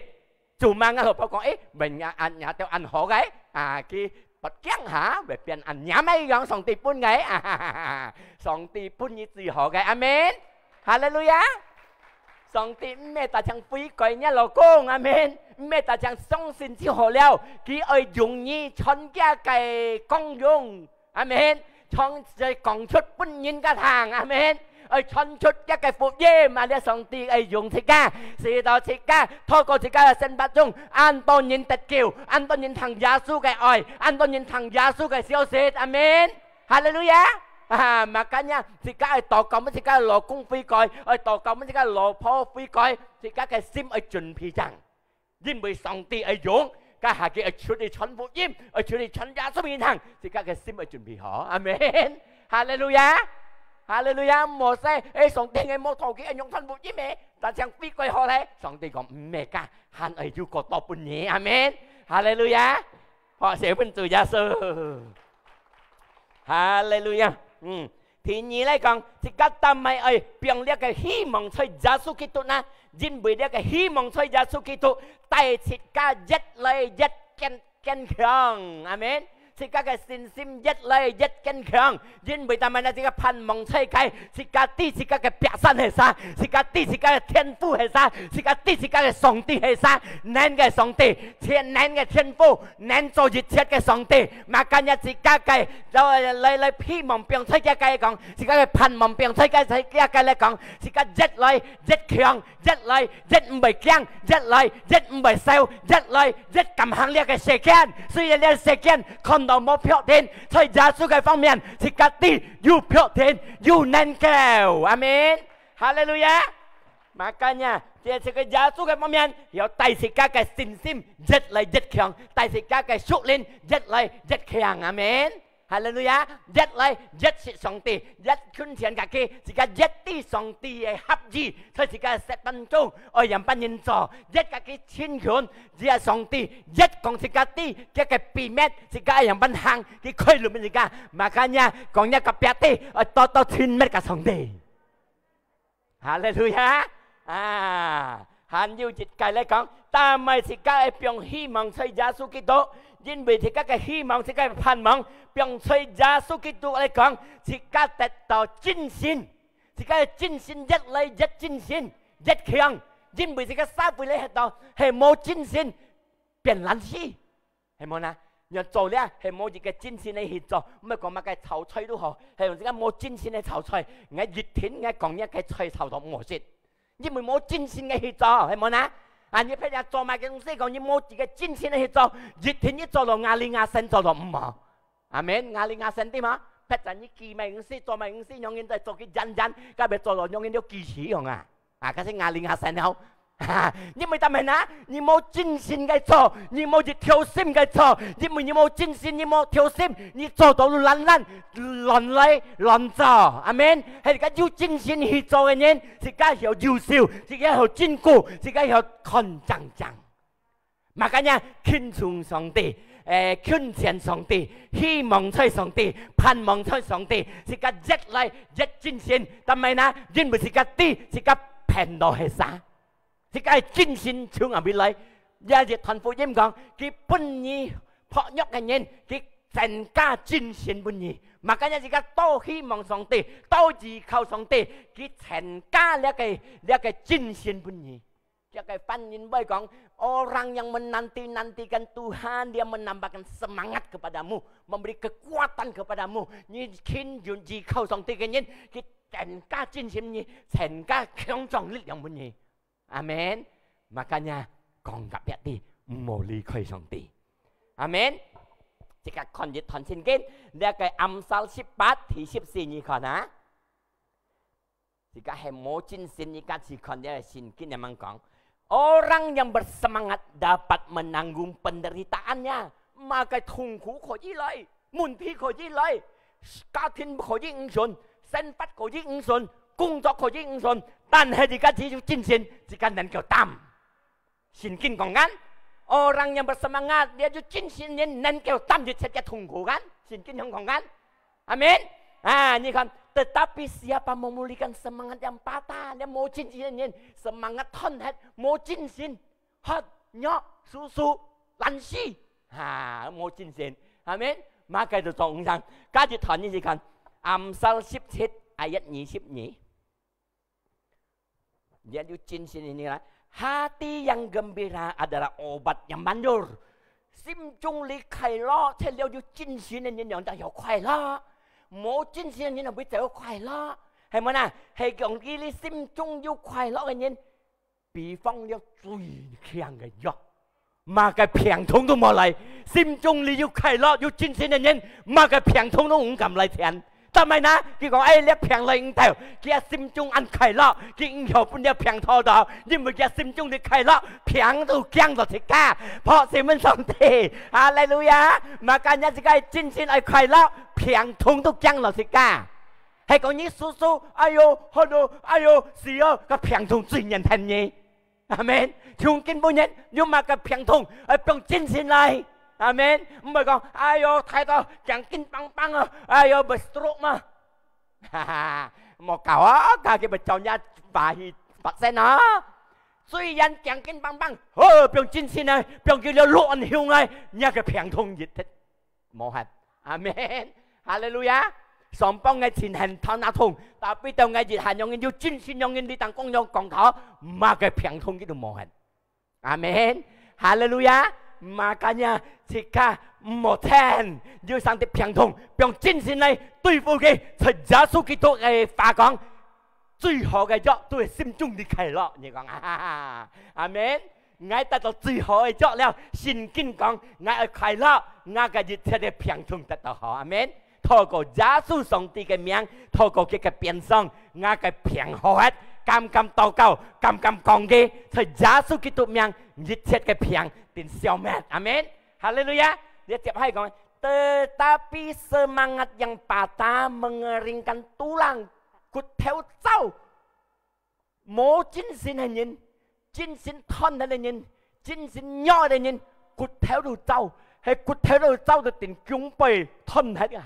Cuma𠊎老婆講，誒，會若恁，若兜恁好个，啊，佢發驚下，會變恁樣个樣，上帝分个，啊，上帝分你最好个，阿門。哈利路亞。 上帝毋係單淨悔改若老公，阿門。毋係單淨相信就好了，佢愛用你傳佢个光榮，阿門。傳，再講出分人家聽，阿門。愛傳出佢个福音，啊，這上帝愛用自家，使到自家，透過自家个生活中，恁多人得救，恁多人聽耶穌个愛，恁多人聽耶穌个消息，阿門。 哈利路亞！啊，makanya，自家愛禱告，分自家个老公悔改，愛禱告，分自家个老婆悔改，自家个心愛準備正。因為上帝愛用，該下佢愛出去傳福音，愛出去傳耶穌名堂，自家个心愛準備好。阿門。哈利路亞！哈利路亞！無使，誒，上帝个無討佢愛用傳福音个，但像悔改好咧，上帝講毋係噶，還愛有過多分你。阿門。哈利路亞！ 拍手分主耶穌。哈利路亞。嗯，第二來講，自家做麼个愛放這个希望在耶穌基督呢？因為這个希望在耶穌基督，帶自家越來越堅，堅強。阿門。自家个信心越來越堅強，因為做麼个呢？自家盼望在佢，自家知自家个壁山係啥，自家知自家个天父係啥，自家知自家个上帝係啥，能个上帝，全能个天父， 能做一切个上帝。Makanya自家个，來，來，來，希望放在佢个講，自家个盼望放在佢个，在佢个來講，自家越來越強，越來越毋會驚，越來越毋會愁，越來越敢行這个世間。雖然這个世間看到無標定，在耶穌个方面，自家知有標定，有能夠。阿門。哈利路亞。 Makanya，在這个耶穌个方面，要帶自家个信心越來越強，帶自家个屬靈越來越強。阿門。哈利路亞！越來越識上帝，越近前家己，自家越知上帝个合意，在自家个生活中，愛仰般人做，越家己親近，這上帝越講自家知，佢个秘密，自家愛仰般行，佢開路分自家。Makanya，講一个別个，愛多多親密个上帝。哈利路亞！啊，還有一個來講，但係自家愛放希望在耶穌基督，因為自家个希望、自家个盼望放在耶穌基督來講，自家得到精神，自家个精神越來越精神、越強，因為自家社會裡歇到係無精神，變懶尸。 係無呢？你做了係無一個精神个去做，毋係講麼个炒菜都好，係用這個無精神个炒菜，𠊎一定𠊎講這個菜炒到毋好食，因為無精神个去做，係無呢？啊，你別人做麼个東西講，你無一個精神个去做，一定你做到牙里牙神，做到毋好。阿門，牙里牙神對嗎？別人你記麼个東西，做麼个東西，仰人在做佢人人，該別做到仰人都記起用啊。 啊，該係牙里牙神了。因為但係呢，你無精神个做，你無一條心个做，因為你無精神，你無條心，你做到懶懶，亂來亂做。阿門。係个有精神去做个人，自家曉優秀，自家曉進步，自家曉看正正。Makanya，敬重上帝，誒，近前上帝，希望在上帝，盼望在上帝，自家越來越精神。但係呢，因為自家知，自家騙到係啥？ 自家个精神從哪位來？這一段福音講，佢分你薄弱个人，佢增加精神分你。Makanya自家多希望上帝，多依靠上帝，佢增加這個，這個精神分你。這個翻譯會講，orang yang menanti-nantikan Tuhan, dia menambahkan semangat kepadamu, memberi kekuatan kepadamu。你勤用依靠上帝个人，佢增加精神分你，增加強壯力量分你。 阿門。Makanya，講甲別地，毋好離開上帝。阿門。自家看一段聖經，這個Amsal十八第十四，你看啊。自家係無精神，自家去看這個聖經，仰般講。Orang yang bersemangat dapat menanggung penderitaan-nya。麼个痛苦可以來，問題可以來，家庭可以毋順，生活可以毋順，工作可以毋順，但係自家只有精神，自家能夠擔。聖經講緊，orang yang bersemangat，這有精神人能夠擔一切个痛苦kan。聖經仰講緊，阿門。啊，你看，tetapi siapa memulihkan semangat yang patah，這無精神个人，semangat斷忒，無精神。 發弱、輸輸、懶尸，哈，無精神。阿門。麼个都做毋成。加一段你去看，Amsal十七ayat二十二。也有精神个人啊，hati yang gembira adalah obat yang manjur。心中裡快樂，才了有精神个人樣正有快樂。無精神个人會走快樂，係無啊？係講佢心中有快樂个人， 比方了最強个藥，麼个病痛都無來。心中裡有快樂、有精神个人，麼个病痛都毋敢來纏。但係呢，佢講，哎，這病來毋到，佢个心中恁快樂，佢毋曉分這病拖到，因為佢个心中裡快樂，病都驚到自家。拍手分上帝，哈利路亞！Makanya自家个精神愛快樂，病痛都驚到自家。 係講你輸輸，哎喲，好咯，哎喲，死哦，該病痛最黏𢯭你。阿門。從今晡日，有麼个病痛，愛放精神來。阿門。毋好講，哎喲，大到驚緊梆梆啊，哎喲，會stroke嘛。哈哈，莫搞啊，搞佢會做人把戲發生啊。雖然驚緊梆梆，好，放精神來，放佢了亂雄來，若个病痛一直 無閒。阿門。哈利路亞。上幫个情形頭那痛，tapi到𠊎一下，仰人有精神，仰人你當講樣講頭，麼个病痛佢都無閒。阿門。哈利路亞。Makanya自家毋好聽，有上帝病痛，放精神來對付佢，在耶穌基督个話講， 最好个藥都係心中裡快樂。你講，啊，阿門。𠊎得到最好个藥了，聖經講，𠊎愛快樂，𠊎个一切个病痛得到好。阿門。透過耶穌上帝个名，透過佢个鞭傷，𠊎个病好忒，敢敢禱告，敢敢講佢，在耶穌基督名，一切个病定消滅。阿門。哈利路亞。你接下講，tetapi semangat yang patah mengeringkan tulang， 骨頭燥。無精神个人，精神斷忒个人，精神弱个人，骨頭都燥，係骨頭都燥到定弓背斷忒啊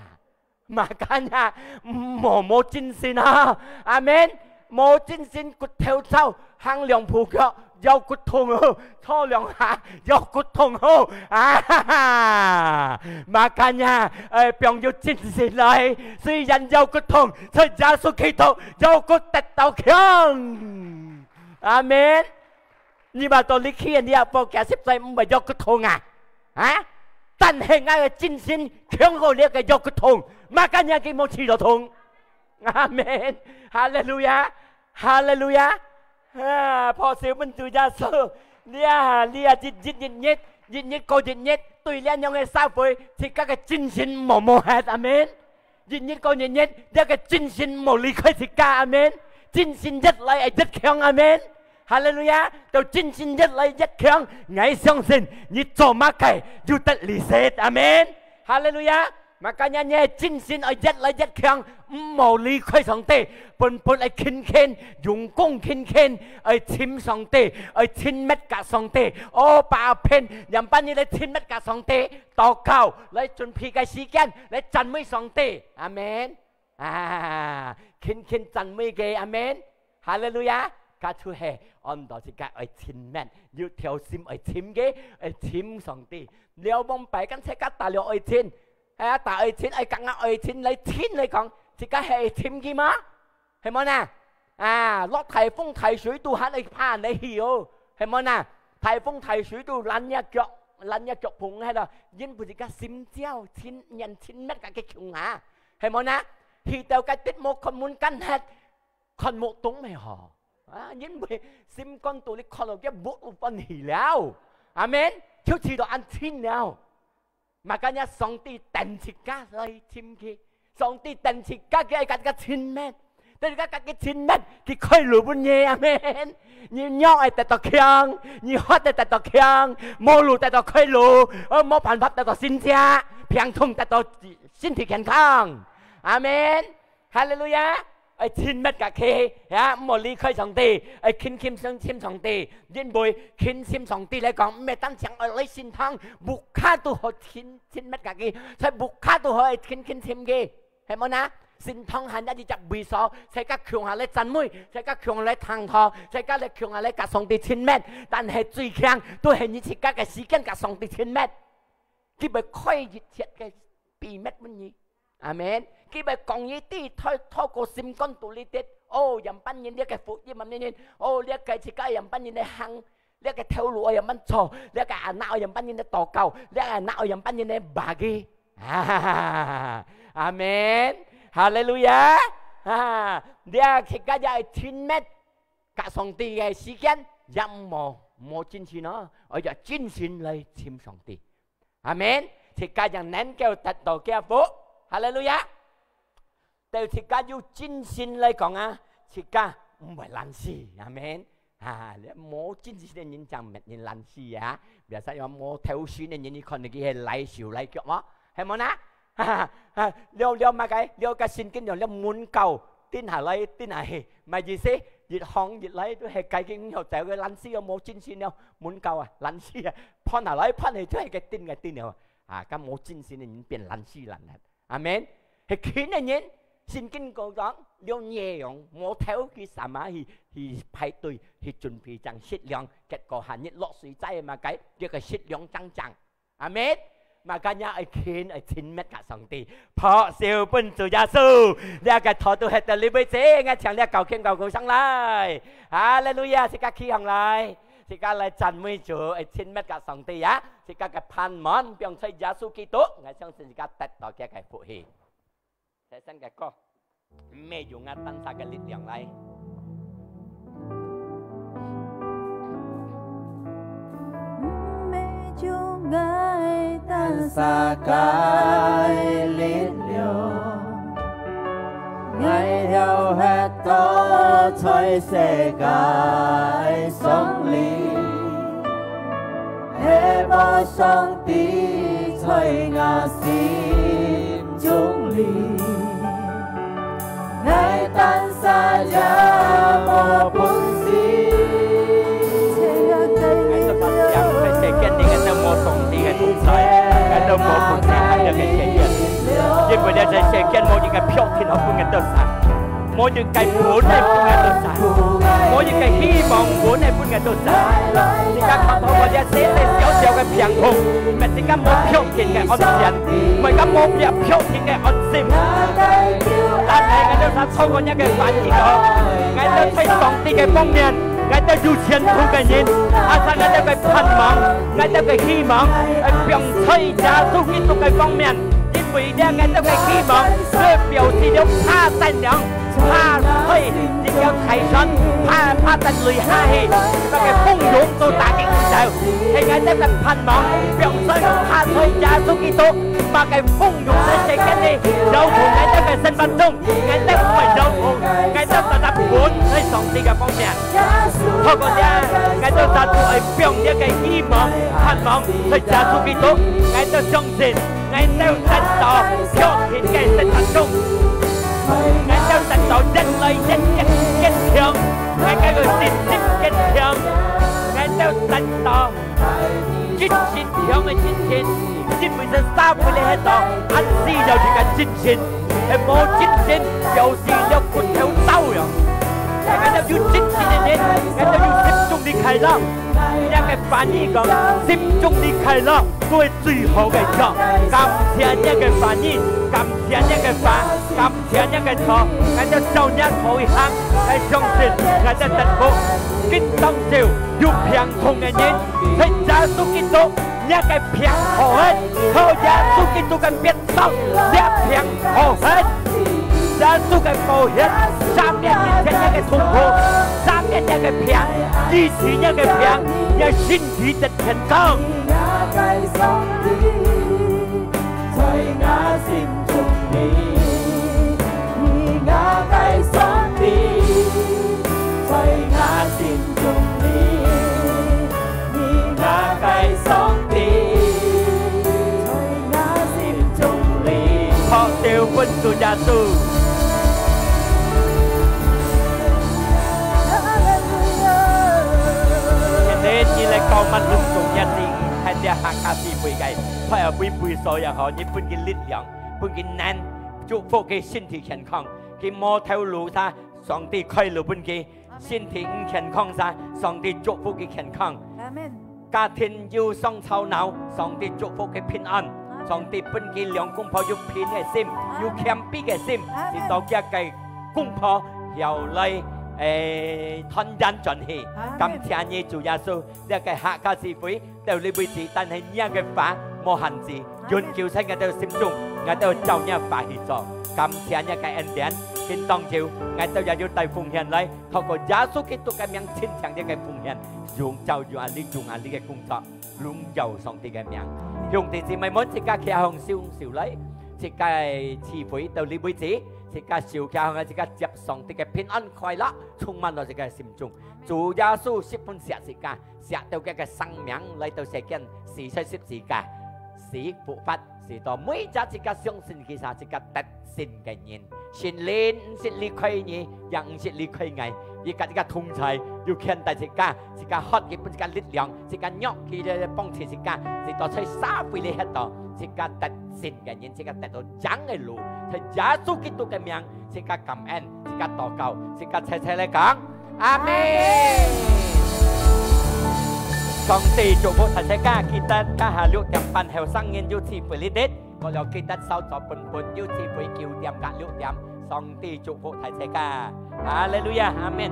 ！Makanya，無，無精神啊！阿門。無精神，骨頭燥，行兩步腳，腰骨痛哦，坐兩下，腰骨痛哦，啊哈哈！Makanya，愛放有精神來，雖然腰骨痛，在耶穌基督，腰骨得到強。阿門。你話到你去，你也報幾十歲，毋會腰骨痛啊？啊？但係𠊎个精神強過你个腰骨痛，makanya佢無試到痛。 阿門，哈利路亞，哈利路亞！啊，拍手分主耶穌！你啊，你啊，一日一日，一日過一日，對這樣个社會，自家个精神無無忒，阿門。一日過一日，這个精神無離開自家，阿門。精神越來越強，阿門。哈利路亞！到精神越來越強，𠊎相信你做麼个有得利息，阿門。哈利路亞！ Makanya你个精神愛越來越強，毋好離開上帝，本本愛勤勤，用功勤勤，愛尋上帝，愛親密甲上帝。哦，把片，樣般你來親密甲上帝，禱告，來準備个時間，來讚美上帝。阿門。啊，勤勤讚美佢，阿門。哈利路亞。Kacau係，安到自家愛親密，有條心愛尋佢，愛尋上帝。了往擺跟自家打了愛情， 係啊，打愛情，愛講啊愛情來情來講，自家係尋佢嗎？係無呢？啊，落大風大水都還愛怕你去哦，係無呢？大風大水都攔若腳，攔若腳碰係咯，因為自家心焦，親，人親密个佢窮下，係無呢？去到个地無看門關忒，看目洞咩吼？啊，因為心肝肚裡看到佢目都關去了，阿門，就知道安親了。 Makanya上帝等自家來尋佢，上帝等自家佢愛甲自家親密，等自家甲佢親密，佢開路分你，阿門。你弱愛得到強，你渴愛得到強，無路得到開路，呃，無辦法得到神蹟，病痛得到身體健康，阿門。 哈利路亞！愛親密甲佢，呀，毋好離開上帝，愛勤勤相尋上帝，因為勤尋上帝來講，毋係單淨愛來聖堂，屋下都好親，親密甲佢，在屋下都好愛勤勤尋佢，係無呢？聖堂還有一隻位所，在甲共下來讚美，在甲共下來聽道，在甲來共下來甲上帝親密，但係最強都係你自家个時間甲上帝親密，佢會開一切个秘密分你。 阿門。佢會講一啲透，透過心肝肚裡底，哦，樣般人這个福音啊，人，哦，這个自家樣般人來行，這个頭路愛樣般做，這个anak愛樣般人來禱告，這个anak愛樣般人來bagi。啊，阿門。哈利路亞。啊，這自家也愛親密甲上帝个時間，也無，無精神哦，愛有精神來尋上帝。 阿門。自家正能夠得到个福。哈利路亞。對自家有精神來講啊，自家毋會懶尸。阿門。啊，無精神个人正搣人懶尸啊。Biasa有無頭神个人，你看到佢係懶手懶腳無？係無呢？哈哈，了，了麼个？了个聖經了，了門教，定下來，定下去。 麼意思？一行一來都係該个五條走个，懶尸又無精神了，門教啊，懶尸啊，判下來判去都係个定个定了。啊，該無精神个人變懶尸懶懶。阿門。係勤个人，聖經講講，了夜用，無頭去sama去，去排隊，去準備正食糧，結果下日落水災嘛，該，這个食糧正正。 阿門。Makanya愛勤，愛親密甲上帝，拍手分主耶穌。這个道都係到這位止，𠊎請這教經教工上來。哈利路亞，自家企䟘來，自家來讚美主，愛親密甲上帝啊！自家个盼望放在耶穌基督，𠊎相信自家得到佢个福氣。 第三个歌，毋係用啊單儕个力量來。毋係用𠊎單儕个力量，𠊎了核到在世界上裡。 係無上帝在𠊎心中裡，𠊎單儕也無本事。𠊎兜發病，在世間裡𠊎兜無上帝个同在，𠊎兜無本事行這个世界，因為這在世間無一个標準好分𠊎兜行。無一個本來分𠊎兜儕，無一個希望本來分𠊎兜儕。自家靠透過這細細小小个病痛，乜自家無確定个安全，乜自家無確定个安心。但係𠊎兜儕透過這个環境哦，𠊎兜在上帝个方面，𠊎兜有前途个人，啊，在𠊎兜个盼望，𠊎兜个希望，愛放在耶穌基督个方面。 因為這𠊎兜个希望，就表示了怕戰爭、怕水，一條大船，怕，怕得落下去，該个風湧都打擊毋到。係𠊎兜个盼望，放在，放在耶穌基督，麼个風湧在世間裡，搖動𠊎兜个生活中，𠊎兜毋會搖動，𠊎兜單單穩在上帝个方面。透過這，𠊎兜單單愛放這个希望、盼望在耶穌基督，𠊎兜相信。 𠊎兜得到確定个生活中，𠊎兜得到越來越堅，堅強，𠊎兜个信心堅強，𠊎兜得到一千強个信心，因為這社會裡歇到，恁需要這个信心，係無信心，表示了骨頭燥樣。𠊎兜有信心个人，𠊎兜有集中力快樂。 這个話語講，集中力快樂，都係最好个藥。感謝這个話語，感謝這个話，感謝這个道，𠊎兜照這道去行，𠊎相信𠊎兜得福。今當晝有病痛个人，在耶穌基督，這个病好忒，靠耶穌基督个鞭傷，這病好忒。耶穌个寶血，赦免一切這个痛苦，赦免這个病，醫治這个病，這身體得 健康。你𠊎个上帝，你𠊎个上帝，在𠊎心中你，你𠊎个上帝，在𠊎心中你，你𠊎个上帝，在𠊎心中你。拍手分主耶穌。 今日你來膏抹攏總一定，在這客家聚會个，快要會會所也好，你分佢力量，分佢能，祝福佢身體健康，佢無頭路啥，上帝開路分佢，身體毋健康啥，上帝祝福佢健康。阿門。家庭有上吵鬧，上帝祝福佢平安，阿門。上帝分佢兩公婆有平个心，阿門。有謙卑个心，阿門。使到佢个公婆後來，誒，團圓轉去。阿門。感謝你，主耶穌。 這个客家聚會到這為止，但係若个話無限制，阿門。永久在𠊎兜心中，𠊎兜照若話去做。感謝若个恩典，今當晝，𠊎兜也有帶奉獻來，透過耶穌基督个名，清淨這个奉獻，用照用恁樣，用恁樣个工作，榮耀上帝个名。兄弟姊妹們，自家擎䟘手，手來，自家个聚會到這為止，自家手擎䟘，自家接上帝个平安快樂，充滿到自家个心中。 主耶穌十分惜自家，惜到佢个生命來到世間，死在十字架，死復活，使到每隻自家相信佢儕，自家得勝个人。聖靈毋識離開你，也毋識離開𠊎，佢佮自家同在，有牽帶自家，自家喝佢分自家力量，自家約佢來幫助自家，使到在社會裡歇到，自家得勝个人，自家得到贏个路，在耶穌基督个名，自家感恩，自家禱告，自家齊齊來講。 阿門。上帝祝福大自家，記得今下六點半後生人有聚會哩的，過了記得稍早本本有聚會九點佮六點，上帝祝福大自家。哈利路亞，阿門。